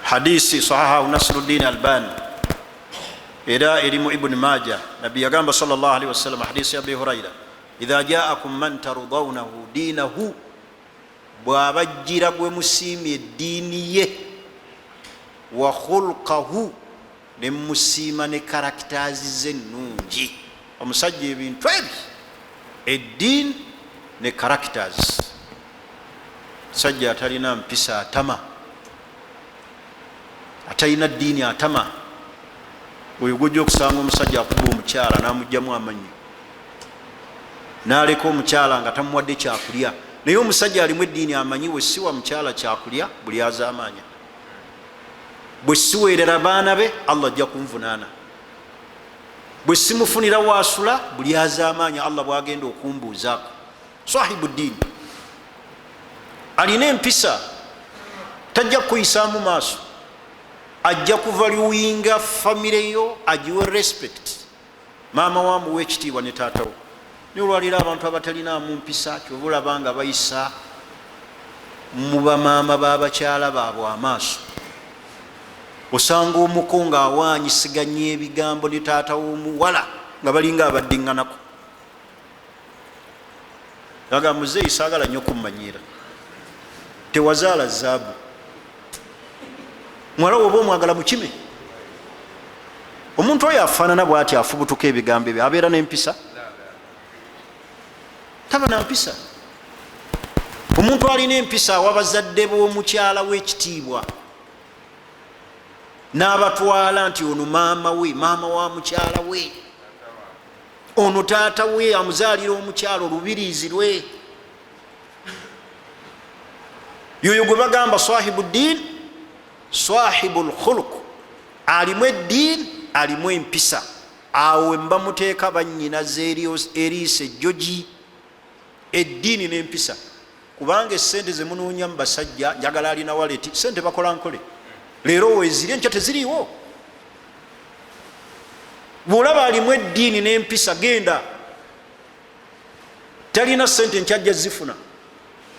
hadisi sahahahu Nasiruddin Albani, era erimu Ibuni Maja, Nabbi yagamba sallallahu alaihi wasallam, hadisi ya Abi Huraira, idha jaakum man tardaunahu dinahu, bw'abajjira gwe musiimye eddiini ye, wa khulqahu, ne musiima ne characters ze ennungi. Omusajja ebintu ebi, eddiini ne characters. Musajja atalina mpisa atama, atalina ddiini atama. Oyo gwojja okusanga omusajja akuba omukyala n'amugjamu amannyo, n'aleka omukyala nga tamuwadde kyakulya. Naye omusajja alimu eddiini amanyi bwe siwa mukyala kyakulya buli azaamaanya, bwe siweerera baana be Allah ajja kunvunaana, bwe simufunira waasula buli azaamaanya Allah bwagenda okumbuuzaako. Sahibu ddiini alina empisa, tajja kukuyisaamu maaso, ajja kuvaluinga famire yo, agiwe respect, maama wamuwa ekitiibwa ne taata wo. Naye olwaliro abantu abatalinamu mpisa, kyova olaba nga bayisa mu bamaama b'abakyala baabwe amaaso. Osanga omuko ng'awaanyisiganya ebigambo ne taata w'omuwala nga balinga abaddiŋŋanako. Aga muzeeyi saagala nnyo kummanyiira, tewazaala zaabu. Muwala woba omwagala mukime. Omuntu oyo afaanana bw'ati afubutuka ebigambo ebyo, abeera n'empisa? Taba na mpisa. Omuntu alina empisa awa bazadde b'omukyala w'ekitiibwa n'abatwala nti ono maama we, maama wa mukyala we, ono taata we amuzaalira omukyala olubiriizi lwe. Yoyo gwe bagamba sahibu ddiin, sahibu lkhuluq, alimu eddiini, alimu empisa. Awo wemba muteeka bannyinaza eriiso ejjogi, eddiini n'empisa, kubanga esente zemunoonya mu basajja, njagala alina wallet, sente bakola nkole, leero weziri, enkya teziriiwo. Bwolaba alimu eddiini n'empisa, genda. Talina sente, nkyajja zifuna,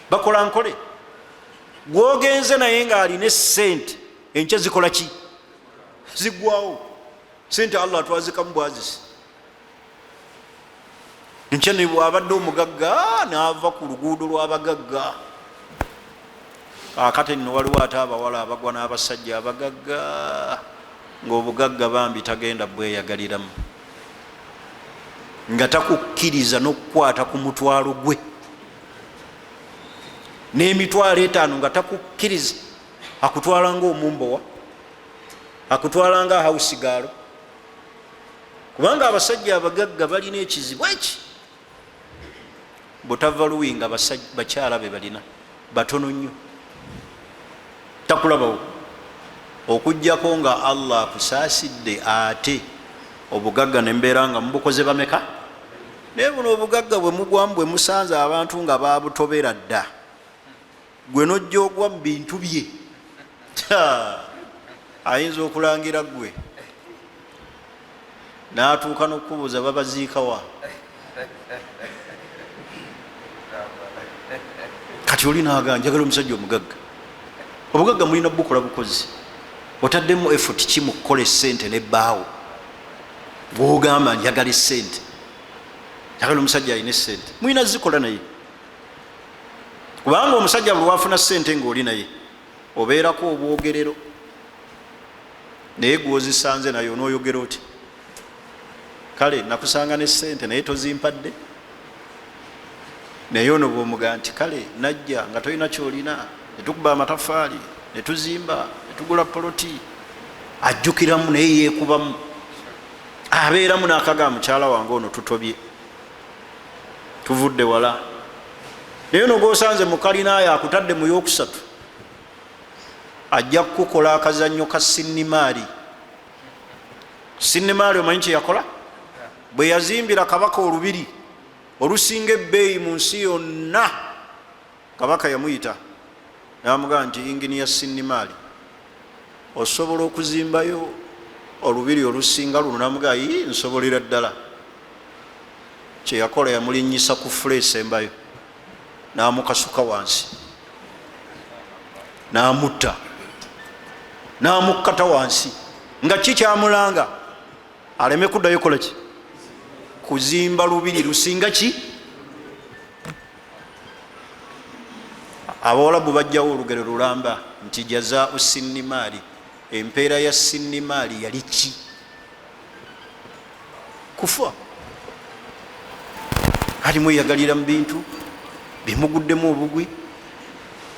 bakola nkole. Gwogenze naye ng'alina esente, enkya zikola ki? Ziggwawo. Sente Allah atwazikamu bwazisi. Enkya nebwabadde omugagga naava ku luguudo lw'abagagga. Akati nno waliwo ate abawala abagwa n'abasajja abagagga, ng'obugagga bambi tagenda bweyagaliramu, nga takukkiriza n'okukwata ku mutwalo gwe n'emitwalo 5, nga takukkiriza, akutwala nga omumbowa, akutwala nga house girl. Kubanga abasajja abagagga balina ekizibu eki butavaluwinga bakyala be balina batono nnyo. Takulabawo okugjako nga Allah akusaasidde, ate obugagga nembeera nga mubukoze bameka. Naye buno obugagga bwe mugwamu, bwe musanze abantu nga babutobera dda, gwe nojja ogwa mu bintu bye, ayinza okulangira gwe n'atuuka n'okubuuza babaziikawa. Kati oli naga njagala omusajja omugagga. Obugagga mulina bukola bukozi, otaddemu effort ki mu kukola esente nebbaawo? Bwogamba njagala esente, njagala omusajja alina esente, mulina zikola naye, kubanga omusajja buli wafuna sente ngaoli naye obeerako obwogerero, naye gwozisanze naye onooyogera oti, "Kale nakusanga ne sente naye tozimpadde." Naye ono bwomugaa nti, "Kale najja nga tolina kyolina, netukuba amatafaali, netuzimba, netugula poloti," ajjukiramu naye yekubamu, abeeramu nakaga, "Mukyala wange ono tutobye, tuvudde wala." Naye ono gwosanze mukalinayo akutadde mu yokusatu, ajja kukukola akazannyo ka sinimaali. Sinimaali omanyi kyeyakola bwe yazimbira kabaka olubiri olusinga ebbeeyi mu nsi yonna? Kabaka yamuyita namugamba nti, "Inginiya Sinimaali, osobola okuzimbayo olubiri olusinga luno?" Namugamba, "Yi, nsobolera ddala." Kyeyakola, yamulinyisa ku floor esembayo, namukasuka wansi, namutta, namukkata wansi. Nga kikyamulanga aleme kuddayo kolaki kuzimba lubiri lusinga ki. Abawalabu bajjawo olugero lulamba nti, "Jazau sinnimaali," empeera ya sinnimaali yali ki? Kufa. Kati mweyagalira mu bintu bimuguddemu obugwi.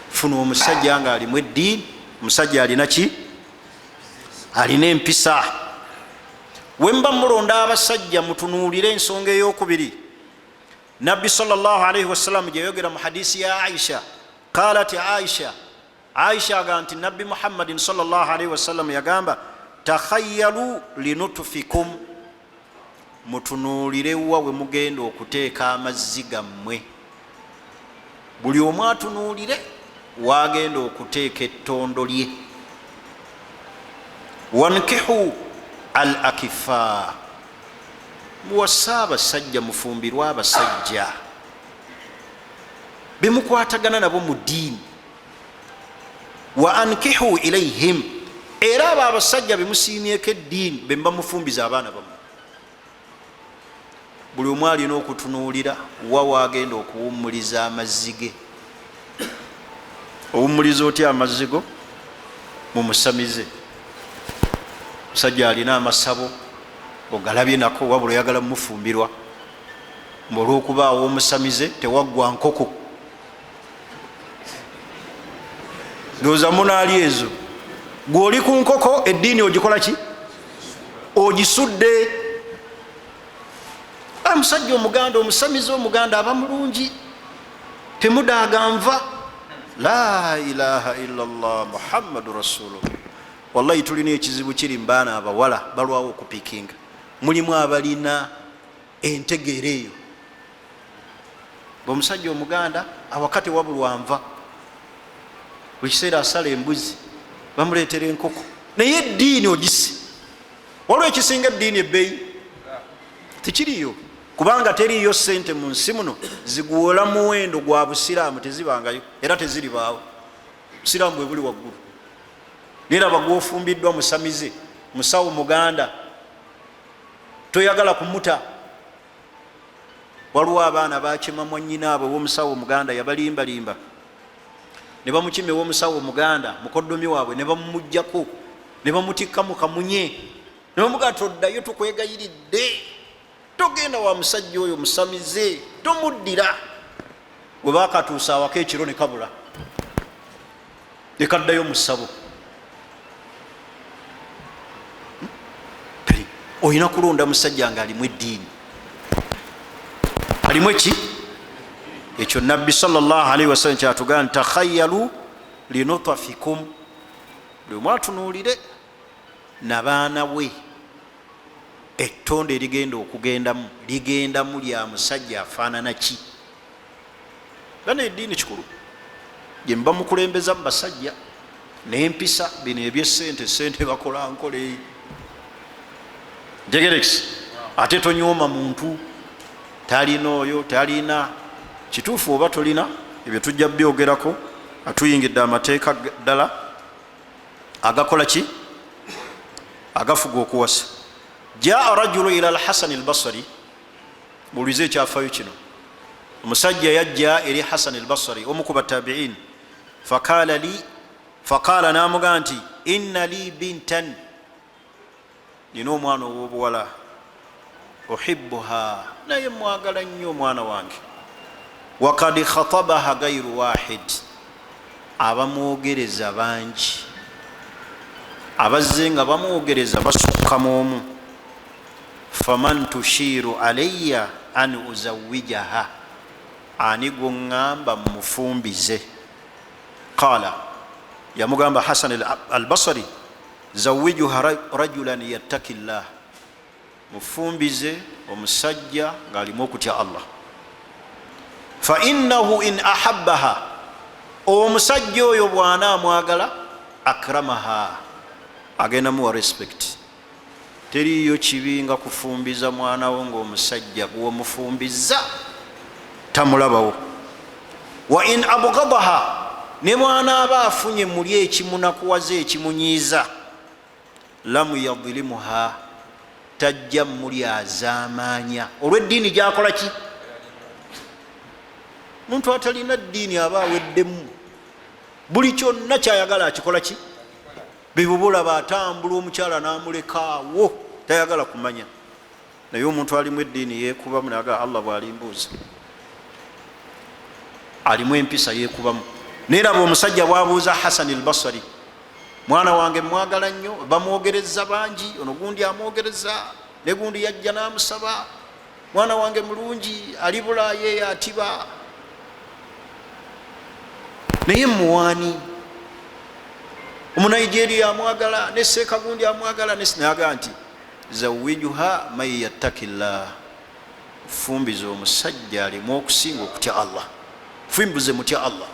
Funa omusajja nga alimu eddiini, omusajja alina ki? Alina empisa. Wemba mulonda abasajja, mutunuulire ensonga eyokubiri Nabbi salllahalaihi wasallam gyeyayogera mu hadisi ya Aisha. Qalat Aisha, Aisha aga nti Nabbi Muhammadin salllahalaihi wasallam yagamba, "Takhayalu linutfikum," mutunuulirewa we mugenda okuteeka amazzi gammwe. Buli omu atunuulire wagenda okuteeka ettondo lye. "Wankihu al akifa," muwase abasajja, mufumbirwe abasajja bemukwatagana nabo mu ddiini. "Wa ankihu ilaihim," era abo abasajja bemusiimyeko eddiini bemba mufumbiza abaana bammwe. Buli omu alina okutunuulira wa wagenda okuwummuliza amazzi ge. Owummuliza otya amazzi go? Mumusamize, musajja alina amasabo ogalabye nako, wabula oyagala mumufumbirwa, mbu olwokubaawo omusamize tewaggwa nkoko. Ndowooza munaali ezo. Gweoli ku nkoko, eddiini ogikola ki? Ogisudde. Omusajja omuganda, omusamize omuganda aba mulungi, temudaaga nva. La ilaha illa llah Muhammadu rasulullah. Wallahi tulina ekizibu kiri mubaana abawala, balwawo okupikinga. Mulimu abalina entegeera eyo. Omusajja omuganda awaka tewabulwa nva, buli kiseera asala embuzi, bamuleetera enkoko, naye eddiini ogisi. Waliwo ekisinga eddiini ebbeeyi? Tekiriyo, kubanga teriiyo sente mu nsi muno ziguwola muwendo gwa busiraamu, tezibangayo era teziribaawo. Busiraamu bwe buli waggulu. Naye raba gwofumbiddwa musamize, musawo muganda, toyagala kumuta. Waliwo abaana bakima mwanyinaabwe womusawo omuganda, yabalimbalimba ne bamukima ewomusawo omuganda mukoddomi waabwe, ne bamumugjako ne bamutikka mu kamunye ne bamugaa, toddayo, tukwegayiridde, togenda wa musajja oyo musamize, tomuddira. Bwe bakatuusa awaka ekiro ne kabula, ne kaddayo mu ssabo. Olina kulonda musajja nga alimu eddiini, alimu eki ekyo. Nabbi salllahalaihi wasallam kyatugamba nti takhayalu linutafikum, buli omu atunuulire nabaana we ettonde erigenda okugendamu ligendamu lya musajja afaanana ki. Bana, eddiini kikulu gyemuba mukulembeza mu basajja n'empisa. Bino ebyesente, sente bakola nkole ntegerex, ate tonyooma muntu talina, oyo talina kituufu oba tolina. Ebyo tujja byogerako atuyingidde amateeka ddala agakola ki, agafuga okuwasa. Jaa rajulu ila Alhasani Albasari. Buulize ekyafayo kino. Omusajja yajja eri Hasan Albasari, omu ku batabiin. Faqala li, faqala, namugaa nti inna li bintan, nina omwana ow'obuwala, uhibuha, naye mwagala nnyo omwana wange, wakad khatabaha gairu wahid, abamwogereza bangi, abazze nga bamwogereza basukkamu omu, faman tushiru alaya an uzawijaha, ani gwoŋŋamba mufumbize? Qala, yamugamba Hasan Albasari, zawijuha rajulan yattaki llah, mufumbize omusajja ng'alimu okutya Allah, fainahu in ahabbaha, omusajja oyo bw'ana amwagala, akramaha, agenda muwa respect. Teriyo kibi nga kufumbiza mwana wo ngaomusajja gwomufumbiza tamulabawo. Wa in abgadaha, ne bwanaaba afunye muli ekimunakuwaza, ekimunyiiza, lam yadlimuha, tajja muli azaamaanya olw'eddiini gyakola ki. Muntu atalina ddiini aba aweddemu, buli kyonna kyayagala akikola ki. Bebubulaba atambula omukyala namulekaawo, tayagala kumanya. Naye omuntu alimu eddiini yekubamu naga Allah bwalimbuuza, alimu empisa yekubamu. Naye raba omusajja bwabuuza Hasan Albasari, mwana wange mwagala nnyo, bamwogereza bangi, ono gundi amwogereza, ne gundi yajja namusaba, mwana wange mulungi, ali Bulaayi atiba, naye muwaani Omunigeria amwagala, ne seeka gundi amwagala. Naga nti zawijuha man yattaki llah, fumbiza omusajja alimu okusinga okutya Allah, fumbize mutya Allah.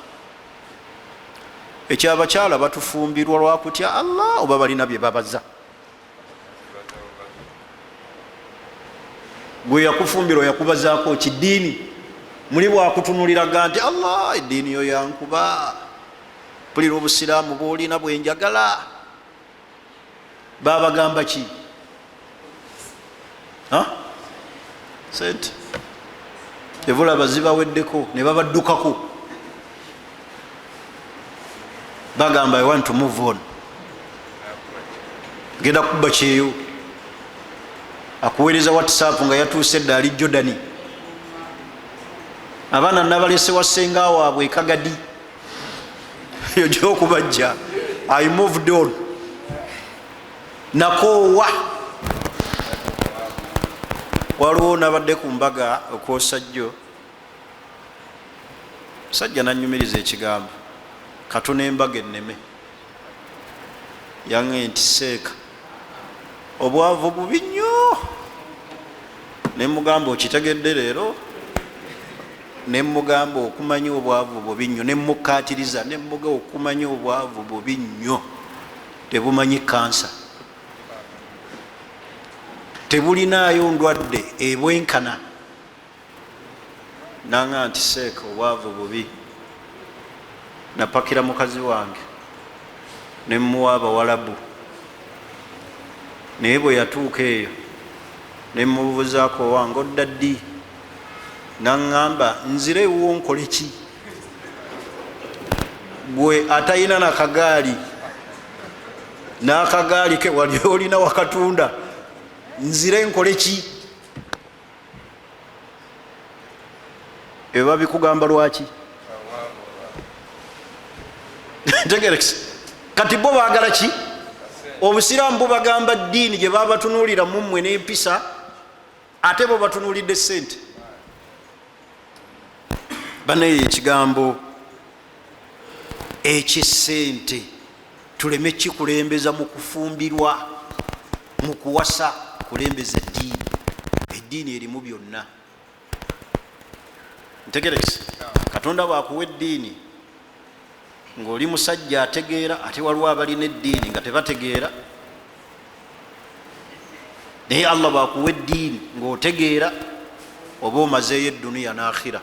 Ekyabakyala batufumbirwa lwakutya Allah oba balina bye babaza? Gwe yakufumbirwa yakubazaako kiddiini? Muli bwakutunuliraga nti Allah, eddiini yo yankuba, mpulira obusiraamu bwolina bwenjagala, babagamba ki? Sente ebulaba zibaweddeko ne babaddukako, bagamba I want to move on, genda kuba kyeyo. Akuweereza WhatsApp nga yatuuse edda, ali Jordani, abaana nabalese wasenga waabwe ekagadi eyo gyokubajja, I moved on, nakoowa. Waliwo nabadde ku mbaga okwosajjo, musajja nanyumiriza ekigambo katono embaga enneme. Yaŋe nti seeka, obwavu bubi nnyo. Nemugamba okitegedde leero, nemugamba okumanya obwavu bubi nnyo, nemukatiriza, nemuga okumanya obwavu bubi nnyo, tebumanyi kansa, tebulinaayo ndwadde ebwenkana. Nanga nti seeka obwavu bubi, napakira mukazi wange nemuwa abawalabu, naye bwe yatuuka eyo nemubuuzaako owange odda ddi, naŋŋamba nzire ewuwo nkole ki, gwe atayina nakagaali, n'akagaali ke wali olina wakatunda, nzire nkole ki? Ebyo babikugamba lwaki? Ntegerekese. Kati bo baagala ki? Obusiraamu bubagamba ddiini gye babatunuulira mummwe n'empisa, ate bo batunuulidde ssente. Banaye ekigambo ekyessente tuleme kikulembeza mu kufumbirwa, mu kuwasa, kulembeza eddiini. Eddiini erimu byonna. Ntegerekese. Katonda bwakuwa eddiini ng'oli musajja ategeera, ate waliwo abalina eddiini nga tebategeera, naye Allah bwakuwa eddiini ng'otegeera oba omazeeyo edduniya n'akhira.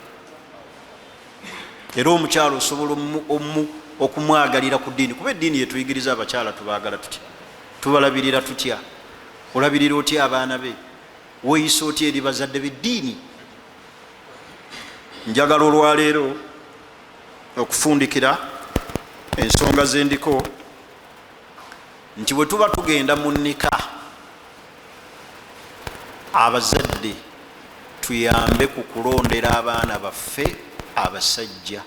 Era omukyalo osobola okumwagalira ku ddiini, kuba eddiini yetuyigiriza abakyala tubaagala tutya, tubalabirira tutya, olabirira otya abaana be, weeyisa otya eri bazadde b'eddiini. Njagala olwaleero okufundikira ensonga zendiko nti bwe tuba tugenda mu nika, abazadde tuyambe ku kulondera abaana baffe abasajja.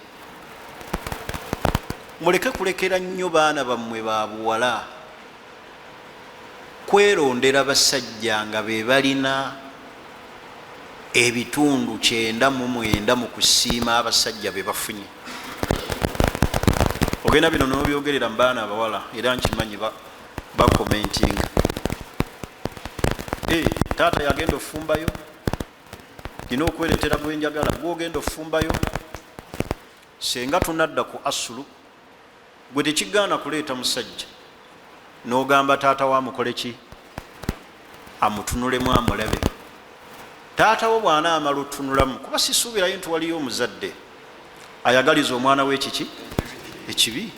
Muleke kulekera nnyo baana bammwe ba buwala kwerondera basajja nga be balina ebitundu 99 mu kusiima abasajja be bafunye. Ogenda bino n'obyogerera mu baana abawala, era nkimanyi bakomentinga, taata yagenda ofumbayo, nina okweretera gwenjagala, gwogenda ofumbayo. Senga tunadda ku asulu, gwe tekigaana kuleeta musajja n'ogamba taata wo amukole ki, amutunulemu amulabe. Taata wo bw'anaamala otunulamu, kuba sisuubirayo nti waliyo omuzadde ayagaliza omwana we ekiki ekibi,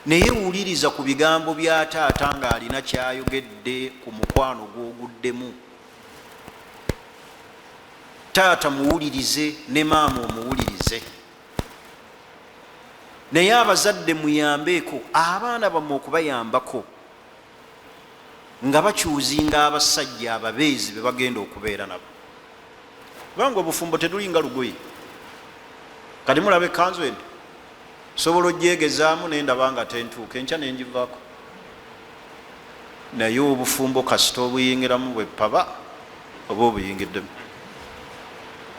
naye wuliriza ku bigambo bya taata ng'alina kyayogedde ku mukwano gw'oguddemu. Taata muwulirize ne maama omuwulirize, naye abazadde muyambeeko abaana bammwe okubayambako nga bakyuzinga abasajja ababeezi be bagenda okubeera nabo, kubanga obufumbo tetulinga lugoye. Kati mulaba ekkanzu eno, sobola ogyegezaamu nendaba nga tentuuka, enkya nengivaako. Naye obufumbo kasita obuyingiramu bwepaba oba obuyingiddemu,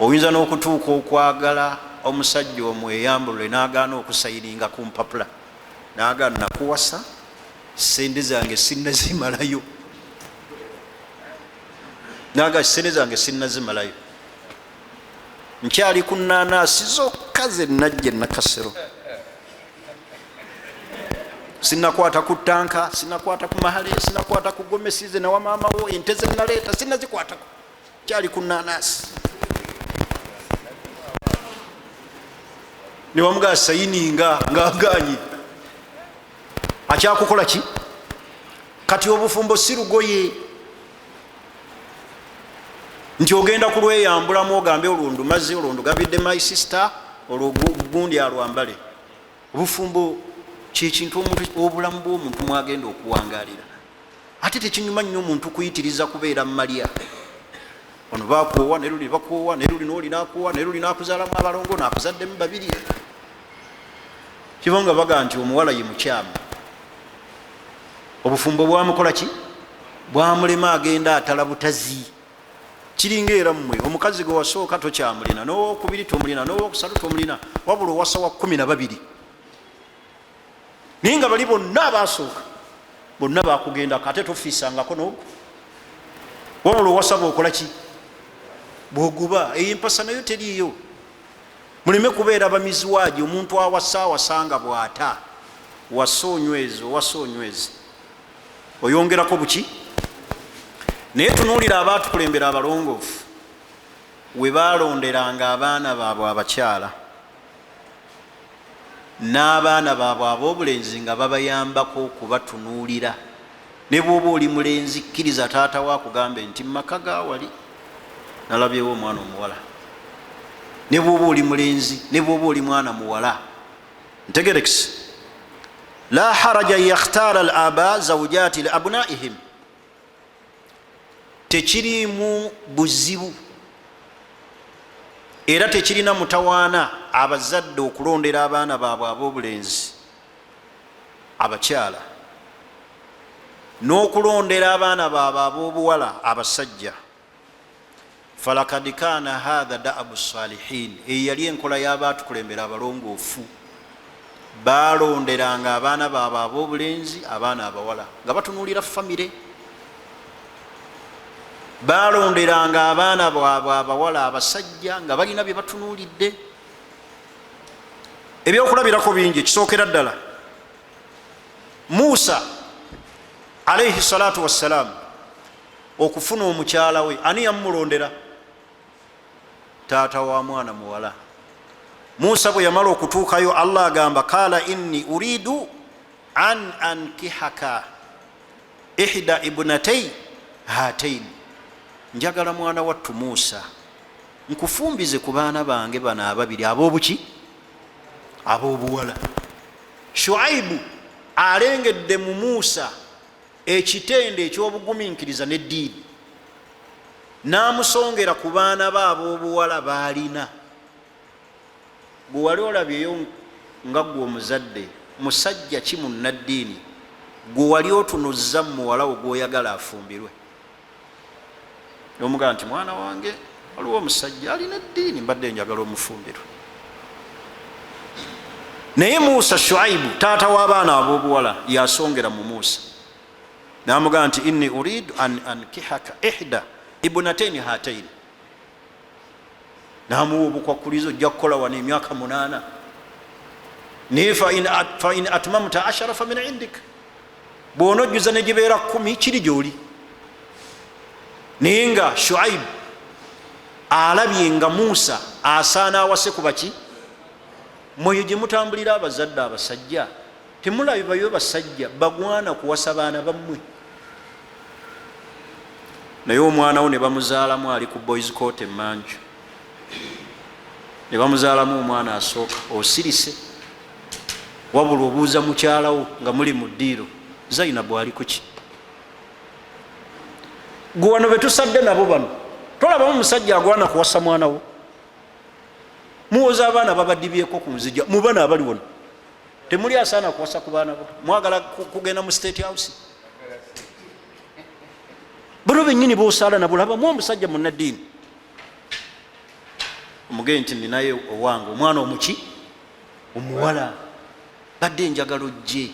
oyinza n'okutuuka okwagala omusajja omweyambulule n'agaana okusayininga ku mpapula, n'agaana nakuwasa, sente zange sinnazimalayo, naga sente zange sinnazimalayo, nkyali ku nanaasi zokka ze najja Nakasero, sinakwata ku tanka, sinakwata ku mahale, sinakwata ku gomesi ze nawa maama wo, ente ze naleeta sinazikwatako, nkyali ku nanaasi. Newamugaa sayininga ngaaganye, akyakukola ki? Kati obufumbo si lugoye nti ogenda kulweyambulamu ogambe olwo ndumaze, olwo ndugabidde my sister, olwo gundi alwambale. Obufumbo kyekintu obulamu bw'omuntu mwagenda okuwangalira, ate tekinyuma nnyo omuntu kuyitiriza kubeera mumalya. Ono bakuowa neruli bakuowa neruli noli nakuowa neruli nakuzaalamu abalongo nakuzaddemu babiri, kibanga baga nti omuwala ye mukyamu, obufumbo bwamukola ki, bwamulema, agenda atala butazi. Kiringa era mmwe omukazi gwe wasooka tokyamulina, n'owokubiri tomulina, n'owokusatu tomulina, wabula owasa wa 12, naye nga bali bonna abasooka bonna bakugendako, ate tofiisangako n'ogwo, wabula owasa bwokola ki, Bwoguba eyo empasa nayo teriiyo. Muleme kubeera bamiziwaagi. Omuntu awasa awasanga bwata wasa onyweze, owasa onyweze, oyongerako buki. Naye tunuulira abaatukulembera abalongoofu we balonderanga abaana baabwe abakyala n'abaana baabwe ab'obulenzi nga babayambako okubatunuulira. Ne bwoba oli mulenzi, kkiriza taata we akugambe nti mumaka gawali nalabyewo omwana omuwala. Ne bwoba oli mulenzi, ne bwoba oli mwana muwala, ntegerekisi. La haraja yakhtara al aba zawjati li abnaihim, tekiriimu buzibu era tekirina mutawaana abazadde okulondera abaana baabwe ab'obulenzi abakyala n'okulondera abaana baabwe ab'obuwala abasajja. Falakad kaana hatha daabu salihin, eyo yali enkola y'abaatukulembera abalongoofu. Balonderanga abaana baabwe ab'obulenzi abaana abawala nga batunuulira famire, balonderanga abaana baabwe abawala abasajja nga balina bye batunuulidde. Ebyokulabirako bingi. Ekisookera ddala, Musa alaihi salatu wassalaamu okufuna omukyala we, ani yamumulondera? Taata wa mwana muwala. Musa bwe yamala okutuukayo, Allah agamba, qala inni uridu an ankihaka ihda ibnatei hatain, njagala mwana wattu Musa nkufumbize ku baana bange bano ababiri ab'obuki, ab'obuwala. Shuaibu alengedde mu Musa ekitendo ekyobuguminkiriza neddiini, n'amusongera ku baana be ab'obuwala baalina. Gwe wali olabyeyo nga gwe omuzadde, musajja ki munnaddiini gwe wali otunuzza mu muwala wo gw'oyagala afumbirwe, nomugamba nti mwana wange waliwo omusajja alina eddiini, mbadde njagala omufumbirwe? Naye Musa, Shuaibu taata w'abaana ab'obuwala yasongera mu Musa namugamba nti inni uridu an ankihaka ihda ibnataini hataini, namuwa obukwakulizo, ojja kukola wano emyaka 8, naye fain atmamta ashara fa min indik, bwonojjuza negibeera 10 kiri gyoli. Naye nga Shuaibu alabye nga Musa asaana awase ku baki. Mweyo gye mutambulira abazadde abasajja, temulabibayo basajja bagwana kuwasa baana bammwe, naye omwana wo ne bamuzaalamu ali ku boys court emanju, ne bamuzaalamu omwana asooka, osirise, wabula obuuza mukyalawo nga muli mu ddiiro, Zainabu ali kuki? Gwe wano betusadde nabo bano tolabamu musajja agwana kuwasa mwana wo. Muwoza abaana babadibyeko ku nzija, mu bano abali wano temuli asaana kuwasa ku baana bo. Mwagala kugenda mu State House, bano benyini bosaala nabulabamu omusajja munaddiini, omugee nti ninaye owange omwana omuki omuwala, badde njagala ojje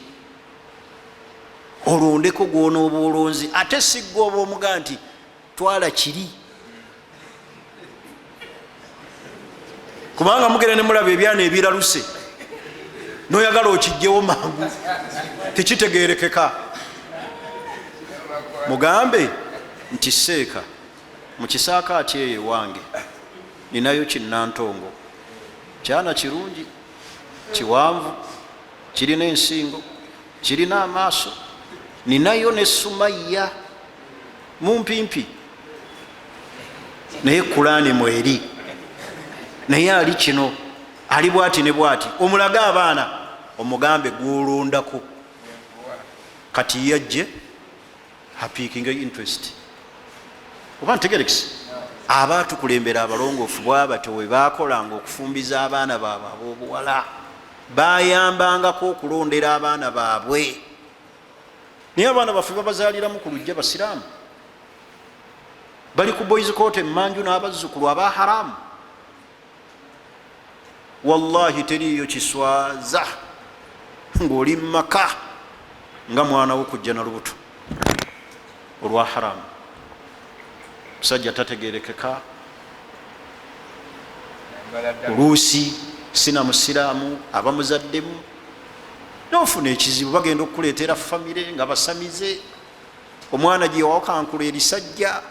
olondeko gwonooba olonzi, ate sigga oba omugaa nti twala kiri, kubanga mugenda nemulaba ebyana ebiraluse noyagala okijjewo mangu, tekitegerekeka. Mugambe nti seeka mukisaaka ati eyo ewange ninayo kinantongo, kyana kirungi, kiwanvu, kirina ensingo, kirina amaaso, ninayo ne Sumaiya mumpimpi, naye Kulani mweri, naye ali kino ali bwati ne bwati. Omulage abaana, omugambe gwolondako, kati yajje apiikinga interest. Oba ntegerekisi? Abaatukulembera abalongoofu bwabatyo we baakolanga okufumbiza abaana baabwe ab'obuwala, bayambangako okulondera abaana baabwe. Naye abaana baffe babazaaliramu ku lujja basiraamu, bali ku boys court emanju n'abazzukulu aba haramu. Wallahi teriiyo kiswaza ng'oli mumaka nga mwana wo kujja na lubuto olwa haramu, musajja tategerekeka. Oluusi sina musiraamu aba muzaddemu, nofuna ekizibu, bagenda okukuleetera famire nga basamize. Omwana gye wakankula erisajja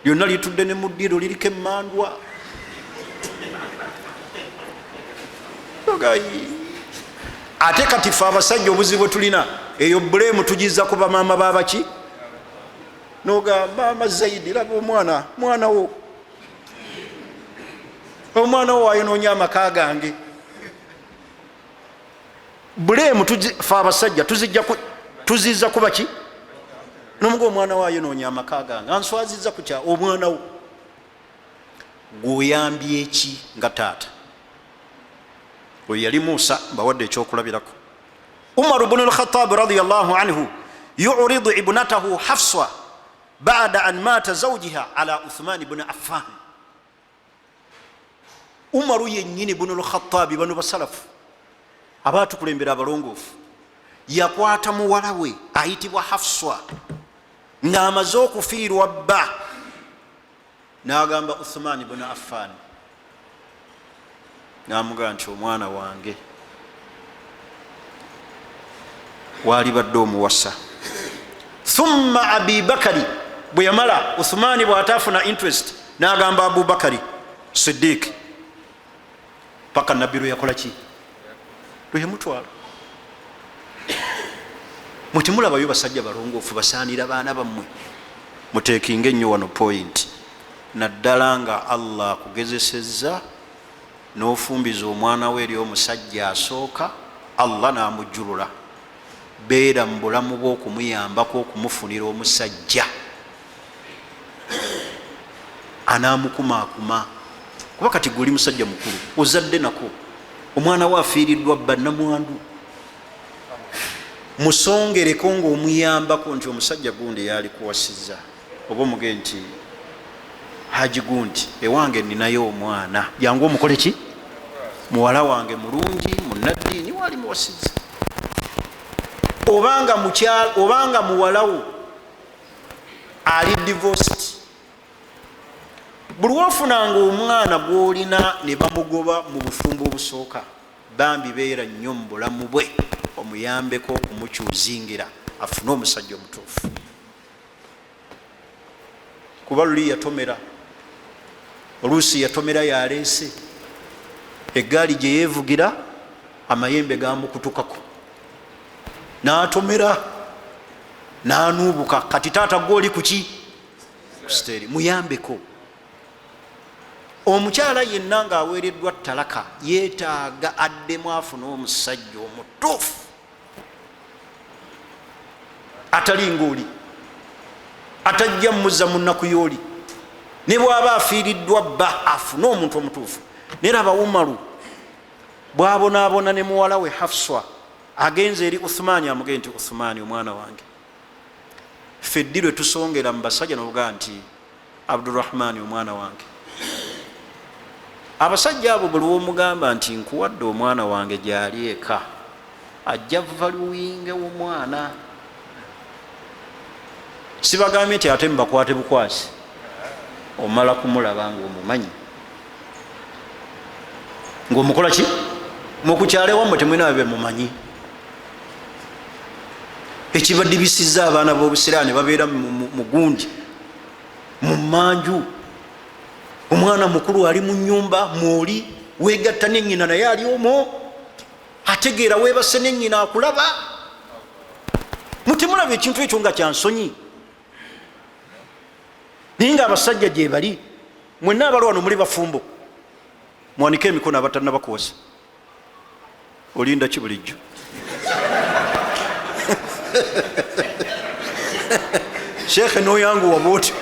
lyonna litudde ne mu ddiiro, liriko emmandwa. Ate kati fe abasajja obuzibu bwe tulina, eyo bulemu tugiza ku bamaama babaki. Noga maama Zaidi, laba omwana, mwana wo, omwana wo wayonoonya amaka gange. Bulemu fe abasajja tuziza kubaki? Nomuga omwana wo ayonoonya amaka gange, answaziza kukya. Omwana wo gwoyambye eki nga taata? Oyo yali Musa, mbawadde ekyokulabirako. Umaru bunu Lkhatabi radiallahu anhu yuridu ibnatahu Hafsa bada an mata zaujiha ala Uthman bni Affan. Umaru yennyini bunu Lkhatabi, bano basalafu abatukulembera abalongoofu, yakwata muwala we ayitibwa Hafswa ng'amaze okufiirwa bba, n'agamba Uthman bunu Affan, n'amugamba nti omwana wange walibadde omuwasa. Thumma Abibakari bwe yamala, Uthmani bw'ataafuna interest, n'agamba Abubakari Sidiik, paka Nabbi lwe yakola ki, lwe yamutwala. Mwetemulabayo basajja balongoofu basaanira baana bammwe. Muteekinga ennyo wano point, naddala nga Allah akugezesezza n'ofumbiza omwana we eri omusajja asooka, Allah n'amujjulula. Beera mu bulamu bwe okumuyambako okumufunira omusajja anaamukumaakuma, kuba kati gwe oli musajja mukulu, ozadde nako, omwana we afiiriddwa bba, namwandu. Musongereko ng'omuyambako nti omusajja gundi yalikuwasiza, oba omuge nti Haji gundi, ewange ninayo omwana, jangu omukole ki, muwala wange mulungi, munaddiini, wali muwasiza. Obanga mukyala, obanga muwalawo ali divorced, buli wofunanga omwana gwolina ne bamugoba mu bufumbo obusooka, bambi beera nnyo mu bulamu bwe omuyambeko okumukyuzingira afune omusajja omutuufu, kuba luli yatomera, oluusi yatomera yaleese eggaali gye yeevugira, amayembe gamukutukako n'atomera n'anuubuka. Kati taata gwoli kuki kusiteeri, muyambeko. Omukyala yenna ng'aweereddwa talaka yeetaaga addemu afune omusajja omutuufu, atali ngaoli, atajja muzza mu nnaku y'oli, ne bw'aba afiiriddwa bba, afune omuntu omutuufu. Naye raba Umaru bwabonaabona ne muwala we Hafswa, agenze eri Uthmaani, amugee nti Uthmaani, omwana wange. Ffe ddi lwe tusongera mu basajja nobugaa nti Abdurahmaani, omwana wange? Abasajja abo buli womugamba nti nkuwadde omwana wange gyali eka, ajja valuwinge womwana. Sibagambye nti ate mubakwate bukwasi, omala kumulaba ngaomumanyi ngaomukola ki. Mukukyalo ewammwe temulina bemumanyi. Ekibadibisiza abaana b'obusiraamu ne babeera mugundi mu manju, omwana mukulu ali mu nyumba mwoli wegatta nenyina, naye ali omwo ategeera webase nenyina akulaba. Mutemulaba ekintu ekyo nga kyansonyi, naye nga abasajja gyebali. Mwenna abali wano muli bafumbo, muwanike emikono abatannabakuwasa. Olinda ki bulijjo? Sheekhe noyanguwa bwotyo,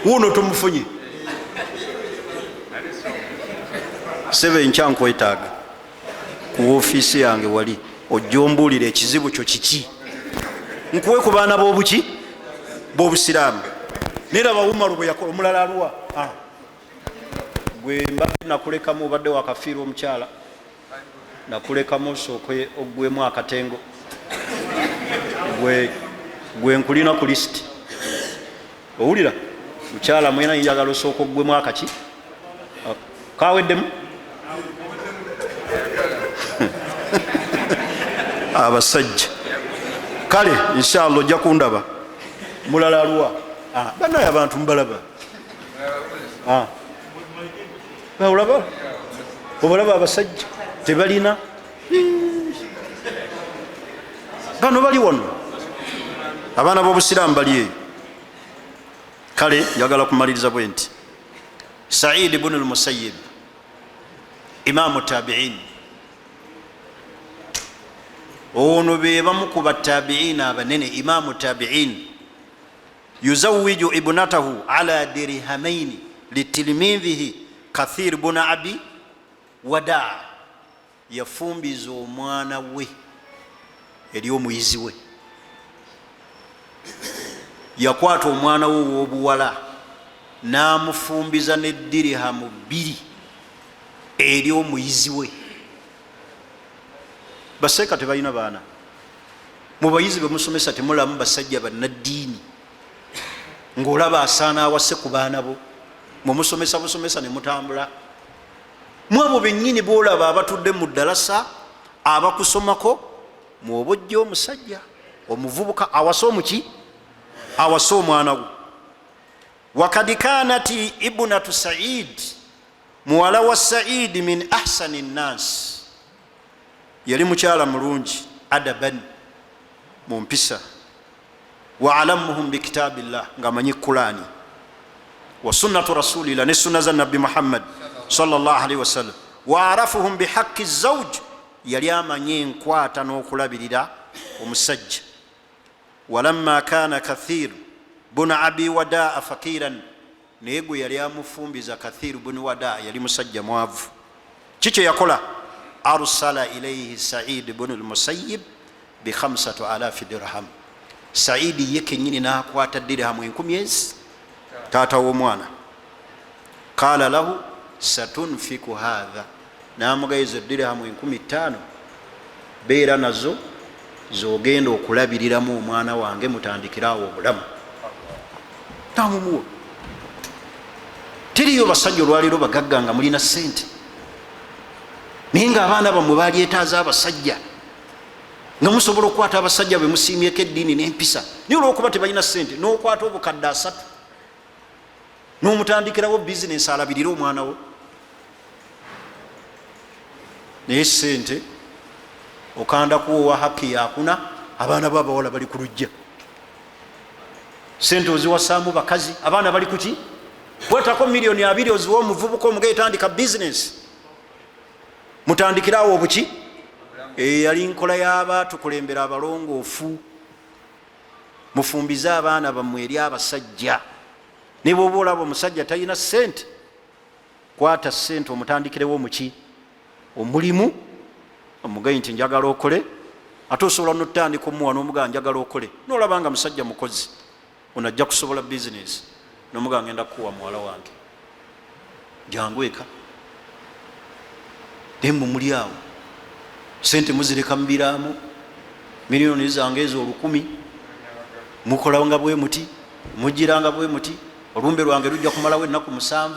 wuuno tumufunye. Sebe, enkya nkwetaaga ku woofiisi yange wali, ojja ombuulira ekizibu kyo kiki, nkuwe ku baana b'obuki b'obusiraamu. Naye raba Umaru bwe yakola. Omulala aluwa? Gwe mbadde nakulekamu, obadde wakafiirwa omukyala, nakulekamu osooke oggwemu akatengo. Gwe nkulina ku lisiti, owulira? Mukyala mwena njagala osooka oggwemu akaki kaweddemu. Abasajja kale inshallah ojja kundaba. Mulala aluwa? Banaye abantu mubalaba. Olaba obalaba abasajja tebalina bano bali wano, abaana b'obusiraamu bali eyo. Kale njagala kumaliriza bwe nti Said bunu Lmusayib, imamu tabiin, ono be bamu ku batabiin abanene. Imamu tabiin yuzawiju ibnatahu ala dirhamaini litilmidhihi Kathir buna Abi Wadaa. Yafumbiza omwana we eri omuyizi we. Yakwata omwana we ow'obuwala n'amufumbiza ne dirihamu 2 eri omuyizi we. Baseeka tebalina baana. Mu bayizi bemusomesa temulamu basajja bannaddiini ng'olaba asaana awase ku baana bo? Mwemusomesa busomesa ne mutambula. Mwabo bennyini boolaba abatudde mu ddalasa abakusomako, mwoba ojja omusajja omuvubuka awase omuki, awase omwana wo. Wakad kanat ibnatu Said, muwala wa Saidi, min ahsani nnas, yali mukyala mulungi, adaban, mu mpisa, wa alamuhum bikitabillah, ngaamanyi Kurani, wa sunnatu rasulillah, ne sunna za Nabbi Muhammad salllahalihi wasallam, wa arafuhum bihaqi zauj, yali amanyi enkwata n'okulabirira omusajja. Walamma kana Kathir buna Abi Wadaa fakiran, naye gwe yali amufumbiza Kathir bunu Wadaa yali musajja mwavu. Kikye yakola? Arsala ilaihi Said bunu Lmusayib bi 5000 dirham. Saidi ye kenyini nakwata dirhamu 1000 ezi, taata w'omwana. Qala lahu satunfiku hatha, namugayiza dirhamu 5000, beera nazo zogenda okulabiriramu omwana wange, mutandikirawo obulamu. Tamumuwa. Teriyo basajja olwaleero bagagga nga mulina sente, naye nga abaana bammwe balyetaaza abasajja, nga musobola okukwata abasajja be musiimyeko eddiini n'empisa, naye olwokuba tebalina sente, n'okwata obukadde 3 n'omutandikirawo bizinesi alabirire omwana we. Naye sente okanda kuwowa haki yakuna, abaana bo abawala bali ku lujja. Sente oziwasaamu bakazi, abaana bali kuki? Kwatako miliyoni 20 oziwa omuvubuka, omugaye tandika bizinesi, mutandikirawo obuki. Yali nkola y'abatukulembera abalongoofu. Mufumbize abaana bammwe eri abasajja. Ne bwoba olaba omusajja talina sente, kwata sente omutandikirewo omuki, omulimu, omugayi nti njagala okole. Ate osobola notandika omuwa nomugaa njagala okole, nolaba nga musajja mukozi ono ajja kusobola bizinesi, nomugaa ngenda kukuwa muwala wange, jangu eka. Naye mwe muli awo sente muzireka mubiraamo, miliyoni zange ezo 1000 mukolanga bwe muti, mugiranga bwe muti, olumbe lwange lujja kumalawo ennaku 7,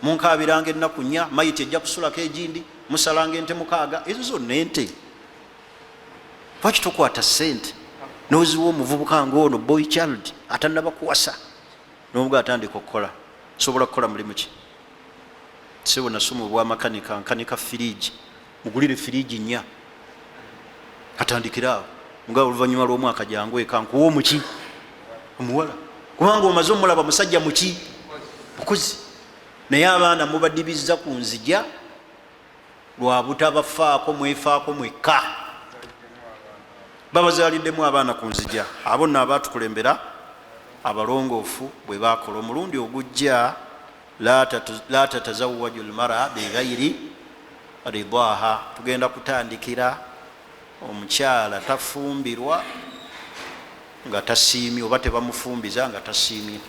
munkabiranga ennaku 4, mayiti ejja kusulako egindi, musalanga ente 6. Ezo zonna ente. Lwaki tokwata sente noziwa omuvubuka ngaono boy child atanaba kuwasa, nomuga atandika okukola? Sobola kukola mulimu ki? Sebo, nasoma obwamakanika, nkanika firiji. Mugulire firiji 4, atandikire awo. Mugaa oluvanyuma lwomwaka jangu eka nkuwa omuki, omuwala, kubanga omaze omulaba musajja muki, mukozi. Naye abaana mubadibiza ku nzija lwabutabafaako, mwefaako mwekka. Babazaliddemu abaana ku nzija. Abo nno abatukulembera abalongoofu bwe bakola. Omulundi ogujja, la tatazawaju lmara bighairi ridaha, tugenda kutandikira omukyala tafumbirwa nga tasiimye, oba tebamufumbiza nga tasiimye.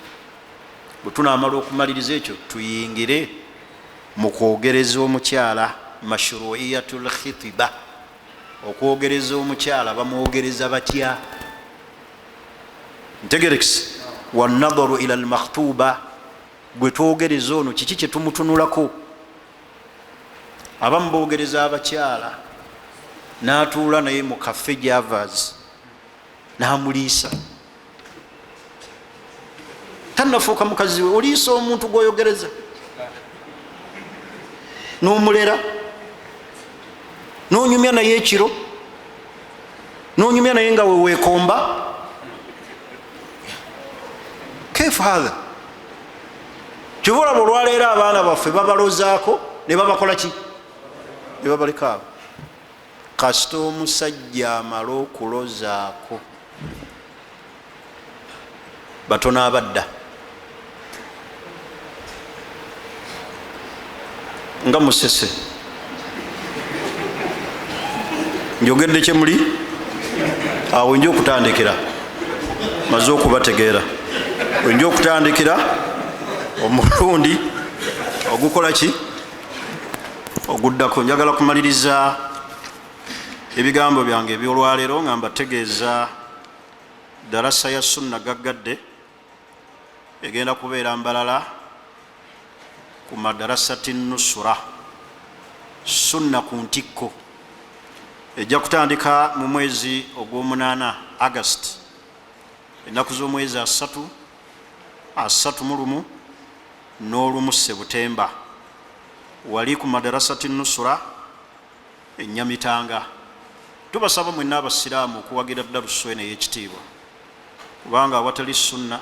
Bwe tunaamala okumaliriza ekyo, tuyingire mu kwogereza omukyala, mashruiyatu lkhitiba, okwogereza omukyala bamwogereza batya. Ntegerekisi wanadharu ila lmakhtuba. Gwe twogereza ono kiki kyetumutunulako? Abamu bogereza abakyala, natuula naye mu Cafe Javas namuliisa, tanafuuka mukazi we. Oliisa omuntu gwoyogereza nomulera, nonyumya naye ekiro, nonyumya naye nga wewekomba. Kaifa hatha? Kyova olaba olwaleero abaana baffe babalozaako ne babakola ki, ne babaleka abo. Kasita omusajja amala okulozaako, batono abadda nga musese. Njogedde kyemuli awo, nja okutandikira, maze okubategeera, nja okutandikira omulundi ogukola ki oguddako. Njagala kumaliriza ebigambo byange ebyolwaleero nga mbategeeza darasa ya Sunna gaggadde egenda kubeera Mbalala ku Madarasati Nusura. Sunna ku Ntikko ejja kutandika mu mwezi ogw'omunaana, August, ennaku z'omwezi 30, 31 n'olumu Sebutemba, wali ku Madarasati Nusura Enyamitanga. Tubasaba mwenna abasiraamu okuwagira darusu eno ey'ekitiibwa, kubanga awatali sunna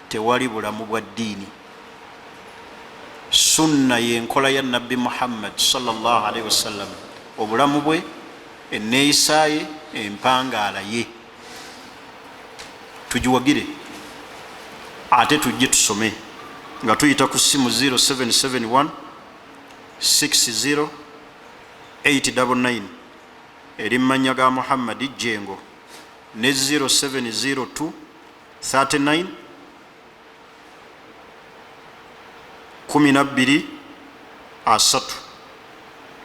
tewali bulamu bwa ddiini. Sunna yenkola ya Nabbi Muhammad salllahalaihi wasallam, obulamu bwe, eneeyisa ye, empangaala ye. Tugiwagire ate tujje tusome nga tuyita ku simu 0771 60 899 eri mumanya ga Muhammadi Jengo, ne 0702 39 12 3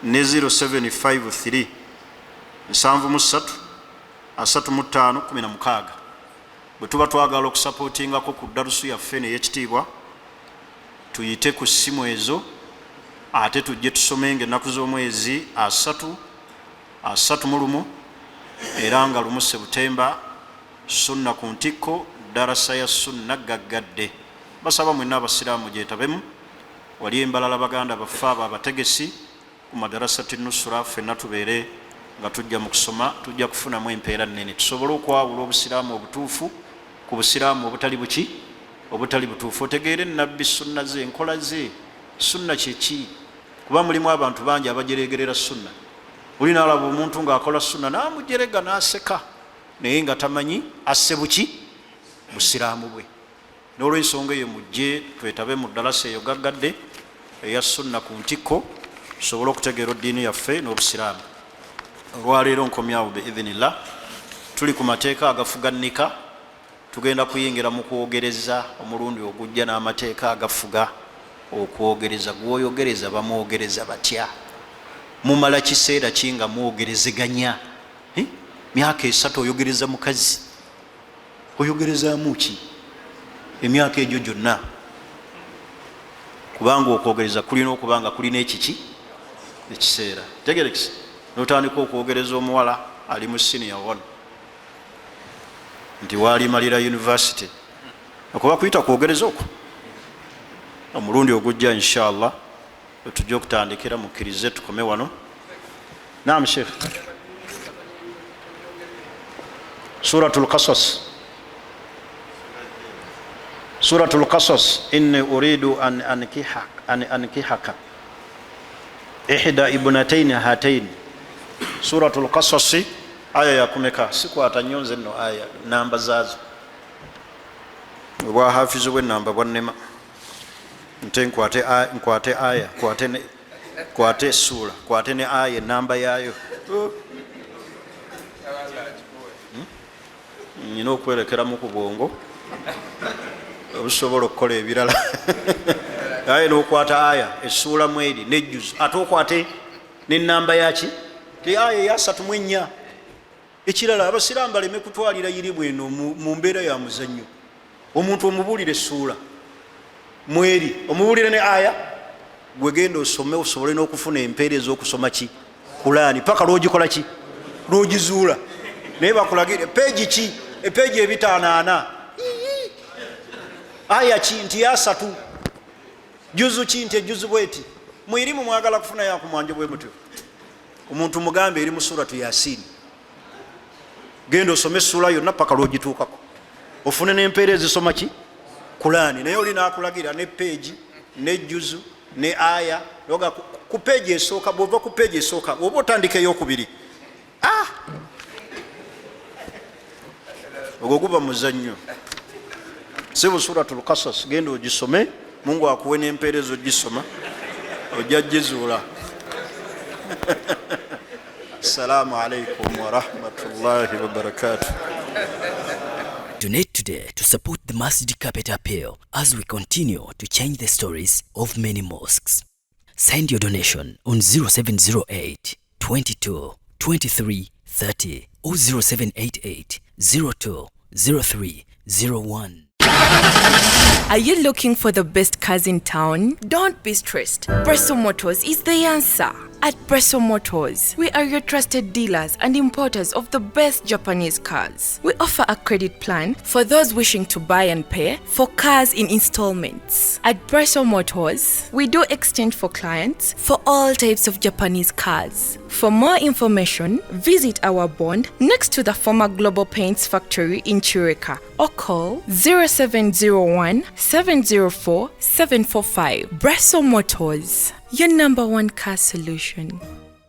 ne 0753 73 35 16. Bwe tuba twagala okusapootingako ku darusu yaffe neyekitiibwa, tuyite ku ssimu ezo ate tujje tusomenga ennaku z'omwezi 30, 31 era nga 1 Sebutemba. Sunna ku Ntikko, darasa ya Sunna gaggadde. Basaba mwenna abasiraamu gyetabemu wali embalala, baganda baffe abo abategesi ku Madarasati Nusura. Ffenna tubeere nga tujja mu kusoma, tujja kufunamu empeera nnene, tusobole okwawula obusiraamu obutuufu ku busiraamu obutali buki, obutali butuufu. Otegeere Nabbi, sunna ze, enkola ze. Sunna kyeki? Kuba mulimu abantu bangi abajeregerera sunna. Oli nalaba omuntu ngaakola sunna namujerega naseka, naye nga tamanyi asse buki busiraamu bwe. N'olwensonga eyo, mujje twetabe mu ddalasa eyo gaggadde eya Sunna ku Ntikko, tusobole okutegeera oddiini yaffe n'obusiraamu. Olwaleero nkomyawo biidhinillah. Tuli ku mateeka agafuga nika. Tugenda kuyingira mu kwogereza omulundi ogujja n'amateeka agafuga okwogereza. Gwoyogereza bamwogereza batya? Mumala kiseera ki nga mwogerezeganya? Myaka 3 oyogereza mukazi, oyogerezaamu ki emyaka egyo gyonna? Kubanga okwogereza kulina okuba nga kulina ekiki, ekiseera. Tegerekise, notandika okwogereza omuwala ali mu senior one nti walimalira university, okuba kuyita kwogereza okwo. Omulundi ogujja inshallah wetujja okutandikira. Mukkirize tukome wano. Naam, sheikh. Suratu Lqasas, Suratu Lqasas: inni uridu an ankihaka ihda ibnataini hatain. Suratu Lqasasi, aya yakumeka? Sikwata nnyo nze nno aya namba zaazo, obwahafizu bwenamba bwannema. Nte nkwate aya, nkwate essuula, kwate ne aya enamba yaayo. Nyina okwerekeramu ku bwongo obusobola okukola ebirala. Aye nokwata aya essuula mweri nejjuzo, ate okwate nenamba yaki, ti aya eyasatu mwenya. Ekirala, abasiraamu baleme kutwalira irimu eno mu mbeera ya muzannyo. Omuntu omubuulira essuula. Mweri omubuulire ne aya, gwe genda osome osobole n'okufuna empeera ez'okusoma ki? Kulaani, paka lwogikola ki? Lwogizuula. Naye bakulagire peegi ki? Epeegi 54. Aya ki? Nti yasatu. Juzu ki? Nti ejuzu bweti. Mwirimu mwagala kufunayo akumwanje bwe mutyo. Omuntu mugambe eri mu Suratu Yasini, genda osome essuula yonna paka lwogituukako ofune n'empeera ezisoma ki? Kulaani. Naye oli nakulagira ne peegi ne juzu ne aya. Oga ku peegi esooka, bwova ku peegi esooka oba otandika eyokubiri. Ah! Ogwo guba muzannyo. Sibu Suratu Lkasas, genda ogisome, Mungu akuwe n'empeera ezogisoma, ojja gizuula. Assalamu alaikum warahmatullahi wabarakatuh. Donate today to support the Masjid Carpet Appeal as we continue to change the stories of many mosques. Send your donation on 0708 22 23 30 or 0788 02 03 01. Are you looking for the best cars in town? Don't be stressed. Bresso Motors is the answer. At Bresso Motors, we are your trusted dealers and importers of the best Japanese cars. We offer a credit plan for those wishing to buy and pay for cars in installments. At Bresso Motors, we do exchange for clients for all types of Japanese cars. For more information, visit our bond next to the former Global Paints factory in Chireka or call 0701 704 745. Bresso Motors, your number one car solution.